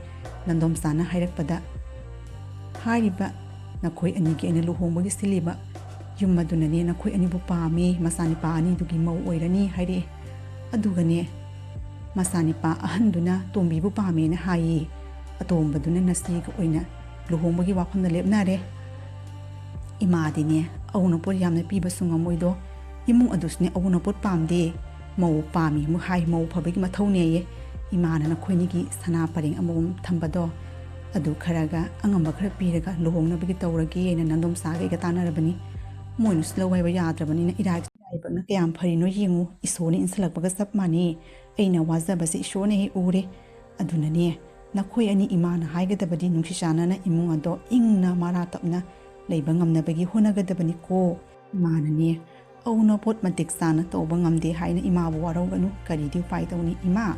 ꯅꯟꯗꯣꯝꯆꯥꯅ ꯍꯥꯏꯔꯛꯄꯗ ꯍꯥꯏꯔꯤꯕ ꯅꯈꯣꯏ ꯑꯅꯤꯒꯤ ꯑꯩꯅ ꯂꯨꯍꯣꯡꯕꯒꯤ ꯁꯤꯜꯂꯤꯕ ꯌꯨꯝ ꯑꯗꯨꯅꯅꯦ ꯅꯈꯣꯏ ꯑꯅꯤꯕꯨ ꯄꯥꯝꯃꯤ, ꯃꯆꯥꯅꯤꯄꯥ ꯑꯅꯤꯗꯨꯒꯤ ꯃꯧ ꯑꯣꯏꯔꯅꯤ" ꯍꯥꯏꯔꯛꯑꯦ꯫ ꯑꯗꯨꯒꯅꯦ ꯃꯆꯥꯅꯤꯄꯥ ꯑꯍꯟꯗꯨꯅ ꯇꯣꯝꯕꯤꯕꯨ ꯄꯥꯝꯃꯦꯅ ꯍꯥꯏꯌꯦ꯫ ꯑꯇꯣꯝꯕꯗꯨꯅ ꯅꯆꯦꯒ ꯑꯣꯏꯅ ꯂꯨꯍꯣꯡꯕꯒꯤ ꯋꯥꯐꯝꯗ ꯂꯦꯞꯅꯔꯦ꯫ ꯏꯃꯥꯗꯤꯅꯦ, ꯑꯎꯅꯄꯣꯠ ꯌꯥꯝꯅ ꯄꯤꯕꯁꯨ ꯉꯝꯃꯣꯏꯗꯣ, ꯏꯃꯨꯡ ꯑꯗꯨꯁꯨꯅꯦ ꯑꯎꯅꯄꯣꯠ ꯄꯥꯝꯗꯦ, ꯃꯧ ꯄꯥꯝꯃꯤ ꯑꯃꯨꯛ ꯍꯥꯏ, ꯃꯧ ꯐꯕꯒꯤ ꯃꯊꯧꯅꯦꯌꯦ꯫ ꯏꯃꯥꯅ ꯅꯈꯣꯏꯅꯤꯒꯤ ꯁꯅꯥ ꯄꯔꯦꯡ ꯑꯃꯃꯝ ꯊꯝꯕꯗꯣ, ꯑꯗꯨ ꯈꯔꯒ ꯑꯉꯝꯕ ꯈꯔ ꯄꯤꯔꯒ ꯂꯨꯍꯣꯡꯅꯕꯒꯤ ꯇꯧꯔꯒꯦꯅ ꯅꯥꯗꯣꯝꯆꯥꯒ ꯑꯩꯒ ꯇꯥꯟꯅꯔꯕꯅꯤ꯫ ꯃꯣꯏꯅꯁꯨ ꯂꯧ ꯍꯥꯏꯕ ꯌꯥꯗ꯭ꯔꯕꯅꯤꯅ ꯏꯔꯥꯏ ꯂꯥꯏꯕꯛꯅ ꯀꯌꯥꯝ ꯐꯔꯤꯅꯣ ꯌꯦꯡꯉꯨ, ꯏꯁꯣꯔꯅ ꯏꯟꯁꯤꯜꯂꯛꯄꯒ ꯆꯞ ꯃꯥꯟꯅꯩ꯫ ꯑꯩꯅ ꯋꯥꯖꯕꯁꯦ ꯏꯁꯣꯔꯅ ꯍꯦꯛ ꯎꯔꯦ꯫ ꯑꯗꯨꯅꯅꯦ, ꯅꯈꯣꯏ ꯑꯅꯤ ꯏꯃꯥꯅ ꯍꯥꯏꯒꯗꯕꯗꯤ ꯅꯨꯡꯁꯤ ꯆꯥꯟꯅꯅ ꯏꯃꯨꯡ ꯑꯗꯣ ꯏꯪꯅ ꯃꯔꯥ ꯇꯞꯅ ꯂꯩꯕ ꯉꯝꯅꯕꯒꯤ ꯍꯣꯠꯅꯒꯗꯕꯅꯤꯀꯣ꯫ ꯏꯃꯥꯅꯅꯦ, ꯑꯎꯅꯄꯣꯠ ꯃꯇꯤꯛ ꯆꯥꯅ ꯇꯧꯕ ꯉꯝꯗꯦ ꯍꯥꯏꯅ ꯏꯃꯥꯕꯨ ꯋꯥꯔꯧꯒꯅꯨ, ꯀꯔꯤꯗꯤ ꯎꯄꯥꯏ ꯇꯧꯅꯤ ꯏꯃꯥ?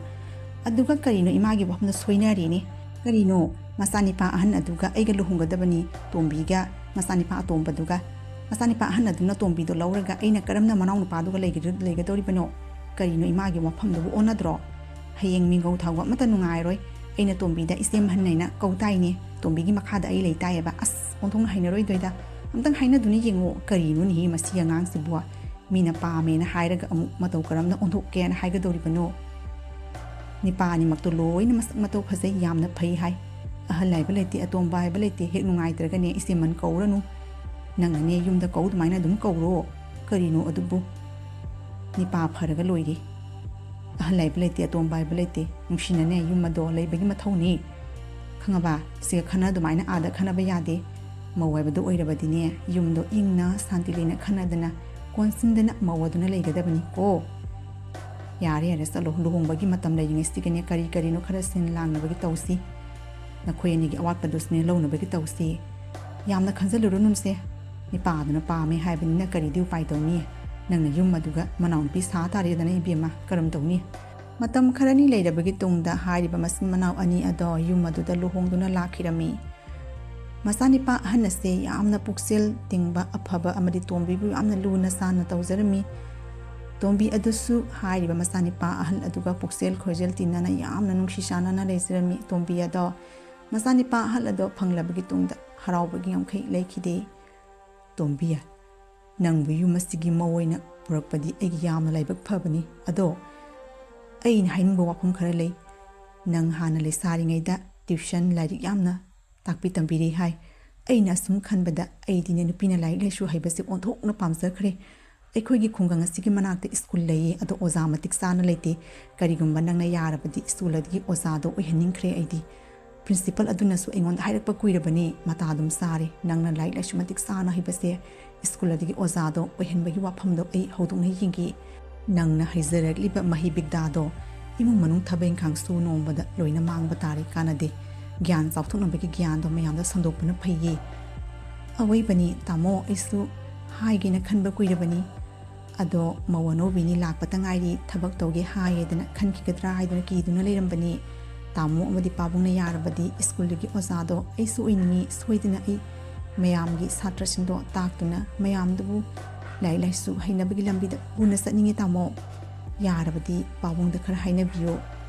ꯑꯗꯨꯒ ꯀꯔꯤꯅꯣ ꯏꯃꯥꯒꯤ ꯋꯥꯐꯝꯗ ꯁꯣꯏꯅꯔꯤꯅꯤ? ꯀꯔꯤꯅꯣ, ꯃꯆꯥꯅꯤꯄꯥ ꯑꯍꯟ ꯑꯗꯨꯒ ꯑꯩꯒ ꯂꯨꯍꯣꯡꯒꯗꯕꯅꯤ, ꯇꯣꯝꯕꯤꯒ ꯃꯆꯥꯅꯤꯄꯥ ꯑꯇꯣꯝꯕꯗꯨꯒ꯫ ꯃꯆꯥꯅꯤꯄꯥ ꯑꯍꯟ ꯑꯗꯨꯅ ꯇꯣꯝꯕꯤꯗꯣ ꯂꯧꯔꯒ ꯑꯩꯅ ꯀꯔꯝꯅ ꯃꯅꯥꯎꯅꯨꯄꯥꯗꯨꯒ ꯂꯩꯒꯗ-, ꯂꯩꯒꯗꯧꯔꯤꯕꯅꯣ? ꯀꯔꯤꯅꯣ ꯏꯃꯥꯒꯤ ꯋꯥꯐꯝꯗꯨꯕꯨ ꯑꯣꯟꯅꯗ꯭ꯔꯣ? ꯍꯌꯦꯡ ꯃꯤꯡꯒꯧ ꯊꯥꯎꯒ ꯑꯃꯠꯇ ꯅꯨꯡꯉꯥꯏꯔꯣꯏ꯫ ꯑꯩꯅ ꯇꯣꯝꯕꯤꯗ ꯏꯆꯦ ꯑꯍꯟ ꯍꯥꯏꯅ ꯀꯧ ꯇꯥꯏꯅꯦ꯫ ꯇꯣꯝꯕꯤꯒꯤ ꯃꯈꯥꯗ ꯑꯩ ꯂꯩ ꯇꯥꯏꯌꯦꯕ꯫ ꯑꯁ, ꯑꯣꯟꯊꯣꯛꯅ ꯍꯩꯅꯔꯣꯏꯗꯣꯏꯗ꯫ ꯑꯝꯇꯪ ꯍꯥꯏꯅꯗꯨꯅ ꯌꯦꯡꯉꯣ꯫ ꯀꯔꯤꯅꯣꯅꯦꯍꯦ ꯃꯁꯤ ꯑꯉꯥꯡꯁꯤꯕꯨ? ꯃꯤꯅ ꯄꯥꯝꯃꯦꯅ ꯍꯥꯏꯔꯒ ꯑꯃꯨꯛ ꯃꯇꯧ ꯀꯔꯝꯅ ꯑꯣꯟꯊꯣꯛꯀꯦꯅ ꯍꯥꯏꯒꯗꯧꯔꯤꯕꯅꯣ? ꯅꯤꯄꯥ ꯑꯅꯤꯃꯛꯇꯣ ꯂꯣꯏꯅ ꯃꯁꯛ ꯃꯇꯧ ꯐꯖꯩ, ꯌꯥꯝꯅ ꯐꯩ ꯍꯥꯏ꯫ ꯑꯍꯜ ꯍꯥꯏꯕ ꯂꯩꯇꯦ, ꯑꯇꯣꯝꯕ ꯍꯥꯏꯕ ꯂꯩꯇꯦ, ꯍꯦꯛ ꯅꯨꯡꯉꯥꯏꯇ꯭ꯔꯒꯅꯦ ꯏꯆꯦꯃꯟ ꯀꯧꯔꯅꯨ꯫ ꯅꯪꯅꯅꯦ ꯌꯨꯝꯗ ꯀꯧ ꯑꯗꯨꯃꯥꯏꯅ ꯑꯗꯨꯝ ꯀꯧꯔꯣ꯫ ꯀꯔꯤꯅꯣ ꯑꯗꯨꯕꯨ? ꯅꯤꯄꯥ ꯐꯔꯒ ꯂꯣꯏꯔꯦ꯫ ꯑꯍꯜ ꯍꯥꯏꯕ ꯂꯩꯇꯦ, ꯑꯇꯣꯝꯕ ꯍꯥꯏꯕ ꯂꯩꯇꯦ, ꯅꯨꯡꯁꯤꯅꯅꯦ ꯌꯨꯝ ꯑꯗꯣ ꯂꯩꯕꯒꯤ ꯃꯊꯧꯅꯤ꯫ ꯈꯪꯉꯕ? ꯁꯤꯒ ꯈꯟꯅ ꯑꯗꯨꯃꯥꯏꯅ ꯑꯥꯗ ꯈꯟꯅꯕ ꯌꯥꯗꯦ꯫ ꯃꯧ ꯍꯥꯏꯕꯗꯨ ꯑꯣꯏꯔꯕꯗꯤꯅꯦ, ꯌꯨꯝꯗꯣ ꯏꯪꯅ ꯁꯥꯟꯇꯤ ꯂꯩꯅ ꯈꯟꯅꯗꯅ ꯀꯣꯟꯁꯤꯟꯗꯅ ꯃꯧ ꯑꯗꯨꯅ ꯂꯩꯒꯗꯕꯅꯤꯀꯣ꯫ ꯌꯥꯔꯦ, ꯌꯥꯔꯦ, ꯆꯠꯂꯣ, ꯂꯨꯍꯣꯡꯕꯒꯤ ꯃꯇꯝ ꯂꯩꯔꯤꯉꯩꯁꯤꯗꯒꯤꯅꯦ ꯀꯔꯤ ꯀꯔꯤꯅꯣ ꯈꯔ ꯁꯤꯟ ꯂꯥꯡꯅꯕꯒꯤ ꯇꯧꯁꯤ꯫ ꯅꯈꯣꯏ ꯑꯅꯤꯒꯤ ꯑꯋꯥꯠꯄꯗꯨꯁꯨꯅꯦ ꯂꯧꯅꯕꯒꯤ ꯇꯧꯁꯤ꯫ ꯌꯥꯝꯅ ꯈꯟꯖꯜꯂꯨꯔꯅꯨꯁꯦ, ꯅꯤꯄꯥꯗꯨꯅ ꯄꯥꯝꯃꯦ ꯍꯥꯏꯕꯅꯤꯅ ꯀꯔꯤꯗꯤ ꯎꯄꯥꯏ ꯇꯧꯅꯤ? ꯅꯪꯅ ꯌꯨꯝ ꯑꯗꯨꯒ ꯃꯅꯥꯎꯅꯨꯄꯤ ꯁꯥ ꯇꯥꯔꯦꯗꯅ ꯏꯕꯦꯝꯃ, ꯀꯔꯝ ꯇꯧꯅꯤ? ꯃꯇꯝ ꯈꯔꯅꯤ ꯂꯩꯔꯕꯒꯤ ꯇꯨꯡꯗ ꯍꯥꯏꯔꯤꯕ ꯃꯆꯤꯟ ꯃꯅꯥꯎ ꯑꯅꯤ ꯑꯗꯣ ꯌꯨꯝ ꯑꯗꯨꯗ ꯂꯨꯍꯣꯡꯗꯨꯅ ꯂꯥꯛꯈꯤꯔꯝꯃꯤ꯫ ꯃꯆꯥꯅꯤꯄꯥ ꯑꯍꯟ ꯑꯁꯦ ꯌꯥꯝꯅ ꯄꯨꯛꯆꯦꯜ ꯇꯤꯡꯕ, ꯑꯐꯕ ꯑꯃꯗꯤ ꯇꯣꯝꯕꯤꯕꯨ ꯌꯥꯝꯅ ꯂꯨꯅ ꯆꯥꯟꯅ ꯇꯧꯖꯔꯝꯃꯤ꯫ ꯇꯣꯝꯕꯤ ꯑꯗꯨꯁꯨ ꯍꯥꯏꯔꯤꯕ ꯃꯆꯥꯅꯤꯄꯥ ꯑꯍꯜ ꯑꯗꯨꯒ ꯄꯨꯛꯆꯦꯜ ꯈꯣꯏꯖꯦꯜ ꯇꯤꯟꯅꯅ ꯌꯥꯝꯅ ꯅꯨꯡꯁꯤ ꯆꯥꯟꯅꯅ ꯂꯩꯖꯔꯝꯃꯤ꯫ ꯇꯣꯝꯕꯤ ꯑꯗꯣ, ꯃꯆꯥꯅꯤꯄꯥ ꯑꯍꯜ ꯑꯗꯣ ꯐꯪꯂꯕꯒꯤ ꯇꯨꯡꯗ ꯍꯔꯥꯎꯕꯒꯤ ꯉꯝꯈꯩ ꯂꯩꯈꯤꯗꯦ꯫ ꯇꯣꯝꯕꯤ, ꯅꯪꯕꯨ ꯌꯨꯝ ꯑꯁꯤꯒꯤ ꯃꯧ ꯑꯣꯏꯅ ꯄꯨꯔꯛꯄꯗꯤ ꯑꯩꯒꯤ ꯌꯥꯝꯅ ꯂꯥꯏꯕꯛ ꯐꯕꯅꯤ꯫ ꯑꯗꯣ ꯑꯩꯅ ꯍꯥꯏꯅꯤꯡꯕ ꯋꯥꯐꯝ ꯈꯔ ꯂꯩ꯫ ꯅꯪ ꯍꯥꯟꯅ ꯂꯩꯁꯥꯔꯤꯉꯩꯗ tuition ꯂꯥꯏꯔꯤꯛ ꯌꯥꯝꯅ ꯇꯥꯛꯄꯤ ꯇꯝꯕꯤꯔꯤ ꯍꯥꯏ꯫ ꯑꯩꯅ ꯑꯁꯨꯝ ꯈꯟꯕꯗ ꯑꯩꯗꯤꯅꯦ ꯅꯨꯄꯤꯅ ꯂꯥꯏꯔꯤꯛ ꯂꯥꯏꯁꯨ ꯍꯩꯕꯁꯦ ꯑꯣꯟꯊꯣꯛꯅ ꯄꯥꯝꯖꯈ꯭ꯔꯦ꯫ ꯑꯩꯈꯣꯏꯒꯤ ꯈꯨꯡꯒꯪ ꯑꯁꯤꯒꯤ ꯃꯅꯥꯛꯇ ꯁ꯭ꯀꯨꯜ ꯂꯩꯌꯦ, ꯑꯗꯣ ꯑꯣꯖꯥ ꯃꯇꯤꯛ ꯆꯥꯅ ꯂꯩꯇꯦ꯫ ꯀꯔꯤꯒꯨꯝꯕ ꯅꯪꯅ ꯌꯥꯔꯕꯗꯤ ꯁ꯭ꯀꯨꯜ ꯑꯗꯨꯒꯤ ꯑꯣꯖꯥꯗꯣ ꯑꯣꯏꯍꯟꯅꯤꯡꯈ꯭ꯔꯦ ꯑꯩꯗꯤ꯫ ꯄ꯭ꯔꯤꯟꯁꯤꯄꯜ ꯑꯗꯨꯅꯁꯨ ꯑꯩꯉꯣꯟꯗ ꯍꯥꯏꯔꯛꯄ ꯀꯨꯏꯔꯕꯅꯤ, ꯃꯇꯥ ꯑꯗꯨꯝ ꯆꯥꯔꯦ, ꯅꯪꯅ ꯂꯥꯏꯔꯤꯛ ꯂꯥꯏꯁꯨ ꯃꯇꯤꯛ ꯆꯥꯅ ꯍꯩꯕꯁꯦ ꯁ꯭ꯀꯨꯜ ꯑꯗꯨꯒꯤ ꯑꯣꯖꯥꯗꯣ ꯑꯣꯏꯍꯟꯕꯒꯤ ꯋꯥꯐꯝꯗꯣ ꯑꯩ ꯍꯧꯗꯣꯛꯅ ꯌꯦꯡꯒꯦ꯫ ꯅꯪꯅ ꯍꯩꯖꯔꯛꯂꯤꯕ ꯃꯍꯩ ꯕꯤꯗ꯭ꯌꯥꯗꯣ ꯏꯃꯨꯡ ꯃꯅꯨꯡ ꯊꯕꯛ ꯏꯪꯈꯥꯡ ꯁꯨ ꯅꯣꯝꯕꯗ ꯂꯣꯏꯅ ꯃꯥꯡꯕ ꯇꯥꯔꯦ, ꯀꯥꯟꯅꯗꯦ꯫ ꯒ꯭ꯌꯥꯟ ꯆꯥꯎꯊꯣꯛꯅꯕꯒꯤ ꯒ꯭ꯌꯥꯟꯗꯣ ꯃꯌꯥꯝꯗ ꯁꯟꯗꯣꯛꯄꯅ ꯐꯩꯌꯦ꯫ ꯑꯋꯣꯏꯕꯅꯤ ꯇꯥꯃꯣ, ꯑꯩꯁꯨ ꯍꯥꯏꯒꯦꯅ ꯈꯟꯕ ꯀꯨꯏꯔꯕꯅꯤ꯫ ꯑꯗꯣ ꯃꯧ ꯑꯅꯧꯕꯤꯅꯤ ꯂꯥꯛꯄꯇ ꯉꯥꯏꯔꯤ, ꯊꯕꯛ ꯇꯧꯒꯦ ꯍꯥꯏꯌꯦꯗꯅ ꯈꯟꯈꯤꯒꯗ꯭ꯔꯥ ꯍꯥꯏꯗꯨꯅ ꯀꯤꯗꯨꯅ ꯂꯩꯔꯝꯕꯅꯤ꯫ ꯇꯥꯃꯣ ꯑꯃꯗꯤ ꯄꯥꯕꯨꯡꯅ ꯌꯥꯔꯕꯗꯤ ꯁ꯭ꯀꯨꯜꯗꯨꯒꯤ ꯑꯣꯖꯥꯗꯣ ꯑꯩꯁꯨ ꯑꯣꯏꯅꯤꯡꯉꯤ, ꯁꯣꯏꯗꯅ ꯑꯩ ꯃꯌꯥꯝꯒꯤ ꯁꯥꯇ꯭ꯔꯁꯤꯡꯗꯣ ꯇꯥꯛꯇꯨꯅ ꯃꯌꯥꯝꯗꯨꯕꯨ ꯂꯥꯏꯔꯤꯛ ꯂꯥꯏꯁꯨ ꯍꯩꯅꯕꯒꯤ ꯂꯝꯕꯤꯗ ꯄꯨꯅ ꯆꯠꯅꯤꯡꯉꯤ ꯇꯥꯃꯣ꯫ ꯌꯥꯔꯕꯗꯤ ꯄꯥꯕꯨꯡꯗ ꯈꯔ ꯍꯥꯏꯅꯕꯤꯌꯨ꯫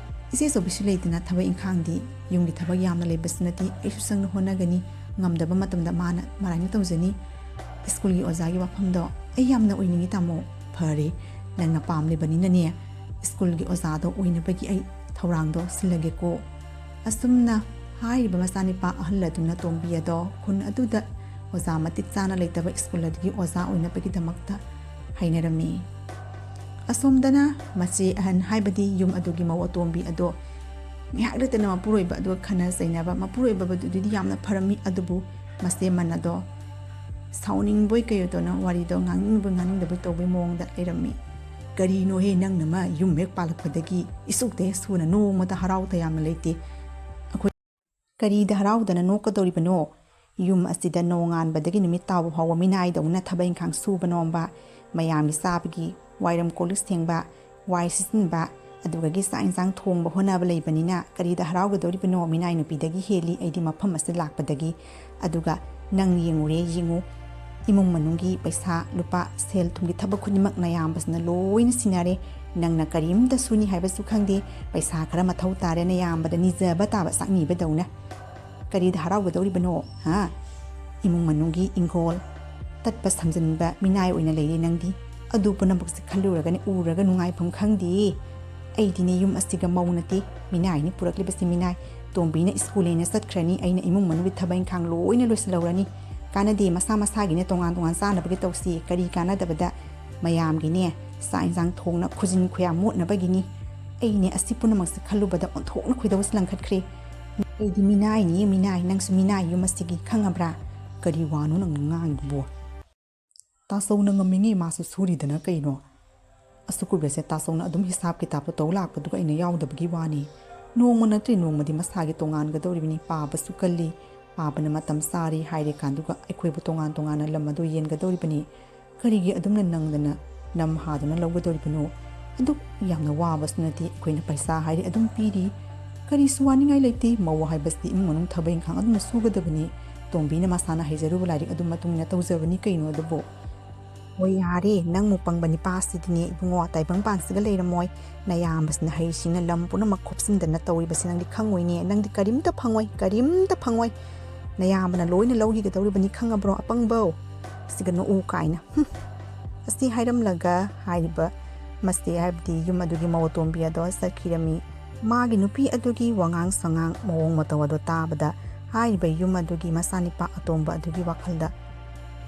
ꯏꯆꯦ ꯑꯆꯧꯕꯤꯁꯨ ꯂꯩꯗꯅ ꯊꯕꯛ ꯏꯪꯈꯥꯡꯗꯤ ꯌꯨꯝꯒꯤ ꯊꯕꯛ ꯌꯥꯝꯅ ꯂꯩꯕꯁꯨ ꯅꯠꯇꯦ, ꯑꯩꯁꯨ ꯆꯪꯅ ꯍꯣꯠꯅꯒꯅꯤ, ꯉꯝꯗꯕ ꯃꯇꯝꯗ ꯃꯥꯅ ꯃꯔꯥꯏꯅ ꯇꯧꯖꯅꯤ꯫ ꯁ꯭ꯀꯨꯜꯒꯤ ꯑꯣꯖꯥꯒꯤ ꯋꯥꯐꯝꯗꯣ ꯑꯩ ꯌꯥꯝꯅ ꯑꯣꯏꯅꯤꯡꯉꯤ ꯇꯥꯃꯣ꯫ ꯐꯔꯦ, ꯅꯪꯅ ꯄꯥꯝꯂꯤꯕꯅꯤꯅꯅꯦ ꯁ꯭ꯀꯨꯜꯒꯤ ꯑꯣꯖꯥꯗꯣ ꯑꯣꯏꯅꯕꯒꯤ ꯑꯩ ꯊꯧꯔꯥꯡꯗꯣ ꯁꯤꯜꯂꯒꯦꯀꯣ꯫ ꯑꯁꯨꯝꯅ ꯍꯥꯏꯔꯤꯕ ꯃꯆꯥꯅꯤꯄꯥ ꯑꯍꯜ ꯑꯗꯨꯅ ꯇꯣꯝꯕꯤ ꯑꯗꯣ ꯈꯨꯟ ꯑꯗꯨꯗ ꯑꯣꯖꯥ ꯃꯇꯤꯛ ꯆꯥꯅ ꯂꯩꯇꯕ ꯁ꯭ꯀꯨꯜ ꯑꯗꯨꯒꯤ ꯑꯣꯖꯥ ꯑꯣꯏꯅꯕꯒꯤꯗꯃꯛꯇ ꯍꯥꯏꯅꯔꯝꯃꯤ꯫ ꯑꯁꯣꯝꯗꯅ ꯃꯆꯦ ꯑꯍꯟ ꯍꯥꯏꯕꯗꯤ ꯌꯨꯝ ꯑꯗꯨꯒꯤ ꯃꯧ ꯑꯇꯣꯝꯕꯤ ꯑꯗꯣ ꯉꯥꯏꯍꯥꯛ ꯂꯩꯇꯅ ꯃꯄꯨꯔꯣꯏꯕ ꯑꯗꯨꯒ ꯈꯟꯅ ꯆꯩꯅꯕ, ꯃꯄꯨꯔꯣꯏꯕꯗꯨꯗꯤ ꯌꯥꯝꯅ ꯐꯔꯝꯃꯤ, ꯑꯗꯨꯕꯨ ꯃꯆꯦ ꯃꯟ ꯑꯗꯣ ꯁꯥꯎꯅꯤꯡꯕꯣꯏ ꯀꯩꯑꯣꯏ ꯇꯧꯅ ꯋꯥꯔꯤꯗꯣ ꯉꯥꯡꯅꯤꯡꯕꯣꯏ ꯉꯥꯡꯅꯤꯡꯗꯕꯣꯏ ꯇꯧꯕꯩ ꯃꯑꯣꯡꯗ ꯂꯩꯔꯝꯃꯤ꯫ ꯀꯔꯤꯅꯣꯍꯦ, ꯅꯪꯅ ꯑꯃ ꯌꯨꯝ ꯍꯦꯛ ꯄꯥꯜꯂꯛꯄꯗꯒꯤ ꯏꯁꯨꯛꯇ ꯍꯦꯛ ꯁꯨꯅ ꯅꯣꯡꯃꯇ ꯍꯔꯥꯎ ꯇꯌꯥꯝꯅ ꯂꯩꯇꯦ꯫ ꯑꯩꯈꯣꯏ ꯀꯔꯤꯗ ꯍꯔꯥꯎꯗꯅ ꯅꯣꯛꯀꯗꯧꯔꯤꯕꯅꯣ? ꯌꯨꯝ ꯑꯁꯤꯗ ꯅꯣꯡꯉꯥꯟꯕꯗꯒꯤ ꯅꯨꯃꯤꯠ ꯇꯥꯕ ꯐꯥꯎꯕ ꯃꯤꯅꯥꯏꯗꯧꯅ ꯊꯕꯛ ꯏꯪꯈꯥꯡ ꯁꯨꯕ ꯅꯣꯝꯕ, ꯃꯌꯥꯝꯒꯤ ꯆꯥꯕꯒꯤ ꯋꯥꯏꯔꯝ ꯀꯣꯜꯂꯤꯛ ꯁꯦꯡꯕ, ꯋꯥꯏ ꯁꯤꯠꯆꯤꯟꯕ, ꯑꯗꯨꯒꯒꯤ ꯆꯥꯛ ꯏꯟꯁꯥꯡ ꯊꯣꯡꯕ ꯍꯣꯠꯅꯕ ꯂꯩꯕꯅꯤꯅ ꯀꯔꯤꯗ ꯍꯔꯥꯎꯒꯗꯧꯔꯤꯕꯅꯣ? ꯃꯤꯅꯥꯏ ꯅꯨꯄꯤꯗꯒꯤ ꯍꯦꯜꯂꯤ ꯑꯩꯗꯤ ꯃꯐꯝ ꯑꯁꯤꯗ ꯂꯥꯛꯄꯗꯒꯤ꯫ ꯑꯗꯨꯒ ꯅꯪ ꯌꯦꯡꯉꯨꯔꯦ, ꯌꯦꯡꯉꯨ, ꯏꯃꯨꯡ ꯃꯅꯨꯡꯒꯤ ꯄꯩꯁꯥ ꯂꯨꯄꯥ, ꯁꯦꯜ ꯊꯨꯝꯒꯤ ꯊꯕꯛ ꯈꯨꯗꯤꯡꯃꯛ ꯅꯌꯥꯝꯕꯁꯤꯅ ꯂꯣꯏꯅ ꯁꯤꯟꯅꯔꯦ꯫ ꯅꯪꯅ ꯀꯔꯤꯝꯇ ꯁꯨꯅꯤ ꯍꯥꯏꯕꯁꯨ ꯈꯪꯗꯦ꯫ ꯄꯩꯁꯥ ꯈꯔ ꯃꯊꯧ ꯇꯥꯔꯦ, ꯅꯌꯥꯝꯕꯗ ꯅꯤꯖꯕ ꯇꯥꯕ, ꯆꯥꯛ ꯅꯤꯕꯗꯧꯅ꯫ ꯀꯔꯤꯗ ꯍꯔꯥꯎꯒꯗꯧꯔꯤꯕꯅꯣ? ꯍꯥ? ꯏꯃꯨꯡ ꯃꯅꯨꯡꯒꯤ ꯏꯪꯈꯣꯜ ꯇꯠꯄ ꯁꯝꯖꯤꯟꯕ ꯃꯤꯅꯥꯏ ꯑꯣꯏꯅ ꯂꯩꯔꯦ ꯅꯪꯗꯤ꯫ ꯑꯗꯨ ꯄꯨꯝꯅꯃꯛꯁꯦ ꯈꯜꯂꯨꯔꯒꯅꯦ, ꯎꯔꯒ ꯅꯨꯡꯉꯥꯏꯐꯝ ꯈꯪꯗꯦ꯫ ꯑꯩꯗꯤꯅꯦ ꯌꯨꯝ ꯑꯁꯤꯒ ꯃꯧ ꯅꯠꯇꯦ, ꯃꯤꯅꯥꯏꯅꯤ ꯄꯨꯔꯛꯂꯤꯕꯁꯤ ꯃꯤꯅꯥꯏ꯫ ꯇꯣꯝꯕꯤꯅ ꯁ꯭ꯀꯨꯜ ꯍꯦꯟꯅ ꯆꯠꯈ꯭ꯔꯅꯤ, ꯑꯩꯅ ꯏꯃꯨꯡ ꯃꯅꯨꯡꯒꯤ ꯊꯕꯛ ꯏꯪꯈꯥꯡ ꯂꯣꯏꯅ ꯂꯣꯏꯁꯤꯜꯍꯧꯔꯅꯤ꯫ ꯀꯥꯟꯅꯗꯦ, ꯃꯁꯥ ꯃꯁꯥꯒꯤꯅꯦ ꯇꯣꯉꯥꯟ ꯇꯣꯉꯥꯟ ꯆꯥꯅꯕꯒꯤ ꯇꯧꯁꯤ, ꯀꯔꯤ ꯀꯥꯟꯅꯗꯕꯗ ꯃꯌꯥꯝꯒꯤꯅꯦ ꯆꯥꯛ ꯏꯟꯁꯥꯡ ꯊꯣꯡꯅ ꯈꯨꯖꯤꯟ ꯈꯨꯌꯥ ꯃꯣꯠꯅꯕꯒꯤꯅꯤ꯫ ꯑꯩꯅꯦ ꯑꯁꯤ ꯄꯨꯝꯅꯃꯛꯁꯦ ꯈꯜꯂꯨꯕꯗ ꯑꯣꯟꯊꯣꯛꯅ ꯈꯣꯏꯗꯧꯁꯦ ꯂꯪꯈꯠꯈ꯭ꯔꯦ꯫ ꯑꯩꯗꯤ ꯃꯤꯅꯥꯏꯅꯤ, ꯃꯤꯅꯥꯏ, ꯅꯪꯁꯨ ꯃꯤꯅꯥꯏ ꯌꯨꯝ ꯑꯁꯤꯒꯤ, ꯈꯪꯉꯕ꯭ꯔꯥ? ꯀꯔꯤ ꯋꯥꯅꯣ ꯅꯪꯅ ꯉꯥꯡꯉꯤꯕꯣ? ꯇꯥꯆꯧꯅ ꯉꯝꯃꯤꯉꯩ ꯃꯥꯁꯨ ꯁꯨꯔꯤꯗꯅ ꯀꯩꯅꯣ? ꯑꯁꯨꯛ ꯀꯨꯏꯕꯁꯦ ꯇꯥꯆꯧꯅ ꯑꯗꯨꯝ ꯍꯤꯁꯥꯞ ꯀꯤꯇꯥꯞꯇꯣ ꯇꯧ ꯂꯥꯛꯄꯗꯨꯒ ꯑꯩꯅ ꯌꯥꯎꯗꯕꯒꯤ ꯋꯥꯅꯤ꯫ ꯅꯣꯡꯃ ꯅꯠꯇ꯭ꯔꯤ ꯅꯣꯡꯃꯗꯤ ꯃꯁꯥꯒꯤ ꯇꯣꯉꯥꯟꯒꯗꯧꯔꯤꯕꯅꯤ꯫ ꯄꯥꯕꯁꯨ ꯀꯜꯂꯤ, ꯄꯥꯕꯅ ꯃꯇꯝ ꯆꯥꯔꯤ ꯍꯥꯏꯔꯤꯀꯥꯟꯗꯨꯒ ꯑꯩꯈꯣꯏꯕꯨ ꯇꯣꯉꯥꯟ ꯇꯣꯉꯥꯟꯅ ꯂꯝ ꯑꯗꯨ ꯌꯦꯟꯒꯗꯧꯔꯤꯕꯅꯤ꯫ ꯀꯔꯤꯒꯤ ꯑꯗꯨꯝꯅ ꯅꯪꯗꯅ ꯅꯝ ꯍꯥꯗꯨꯅ ꯂꯧꯒꯗꯧꯔꯤꯕꯅꯣ? ꯑꯗꯨꯛ ꯌꯥꯝꯅ ꯋꯥꯕꯁꯨ ꯅꯠꯇꯦ, ꯑꯩꯈꯣꯏꯅ ꯄꯩꯁꯥ ꯍꯥꯏꯔꯦ ꯑꯗꯨꯝ ꯄꯤꯔꯤ꯫ ꯀꯔꯤꯁꯨ ꯋꯥꯅꯤꯡꯉꯥꯏ ꯂꯩꯇꯦ, ꯃꯧ ꯍꯥꯏꯕꯁꯤꯗꯤ ꯏꯃꯨꯡ ꯃꯅꯨꯡ ꯊꯕꯛ ꯏꯪꯈꯥꯡ ꯑꯗꯨꯝꯅ ꯁꯨꯒꯗꯕꯅꯤ꯫ ꯇꯣꯝꯕꯤꯅ ꯃꯁꯥꯅ ꯍꯩꯖꯔꯨꯕ ꯂꯥꯏꯔꯤꯛ ꯑꯗꯨ ꯃꯇꯨꯡ ꯏꯟꯅ ꯇꯧꯖꯕꯅꯤ ꯀꯩꯅꯣ ꯑꯗꯨꯕꯨ꯫ ꯍꯣꯏ ꯌꯥꯔꯦ, ꯅꯪꯃꯨꯛ ꯄꯪꯕ ꯅꯤꯄꯥꯁꯤꯗꯤꯅꯦ ꯏꯕꯨꯡꯉꯣ, ꯇꯥꯏꯕꯪ ꯄꯥꯟꯁꯤꯒ ꯂꯩꯔꯝꯃꯣꯏ꯫ ꯅꯌꯥꯝꯕꯁꯤꯅ ꯍꯩꯁꯤꯡꯅ ꯂꯝ ꯄꯨꯝꯅꯃꯛ ꯈꯣꯞꯆꯤꯟꯗꯅ ꯇꯧꯔꯤꯕꯁꯤ ꯅꯪꯗꯤ ꯈꯪꯉꯣꯏꯅꯦ, ꯅꯪꯗꯤ ꯀꯔꯤꯝꯇ ꯐꯪꯉꯣꯏ, ꯀꯔꯤꯝꯇ ꯐꯪꯉꯣꯏ꯫ ꯅꯌꯥꯝꯕꯅ ꯂꯣꯏꯅ ꯂꯧꯈꯤꯒꯗꯧꯔꯤꯕꯅꯤ ꯈꯪꯉꯕ꯭ꯔꯣ ꯑꯄꯪꯕꯧ? ꯁꯤꯒ ꯅꯣꯛꯎ ꯀꯥꯏꯅ꯫ ꯍꯨꯝ꯫ ꯑꯁꯤ ꯍꯥꯏꯔꯝꯂꯒ ꯍꯥꯏꯔꯤꯕ ꯃꯁꯤ ꯍꯥꯏꯕꯗꯤ ꯌꯨꯝ ꯑꯗꯨꯒꯤ ꯃꯧ ꯑꯇꯣꯝꯕꯤ ꯑꯗꯣ ꯆꯠꯈꯤꯔꯝꯃꯤ꯫ ꯃꯥꯒꯤ ꯅꯨꯄꯤ ꯑꯗꯨꯒꯤ ꯋꯥꯉꯥꯡ ꯁꯉꯥꯡ ꯃꯑꯣꯡ ꯃꯇꯧ ꯑꯗꯣ ꯇꯥꯕꯗ ꯍꯥꯏꯔꯤꯕ ꯌꯨꯝ ꯑꯗꯨꯒꯤ ꯃꯆꯥꯅꯤꯄꯥ ꯑꯇꯣꯝꯕ ꯑꯗꯨꯒꯤ ꯋꯥꯈꯜꯗ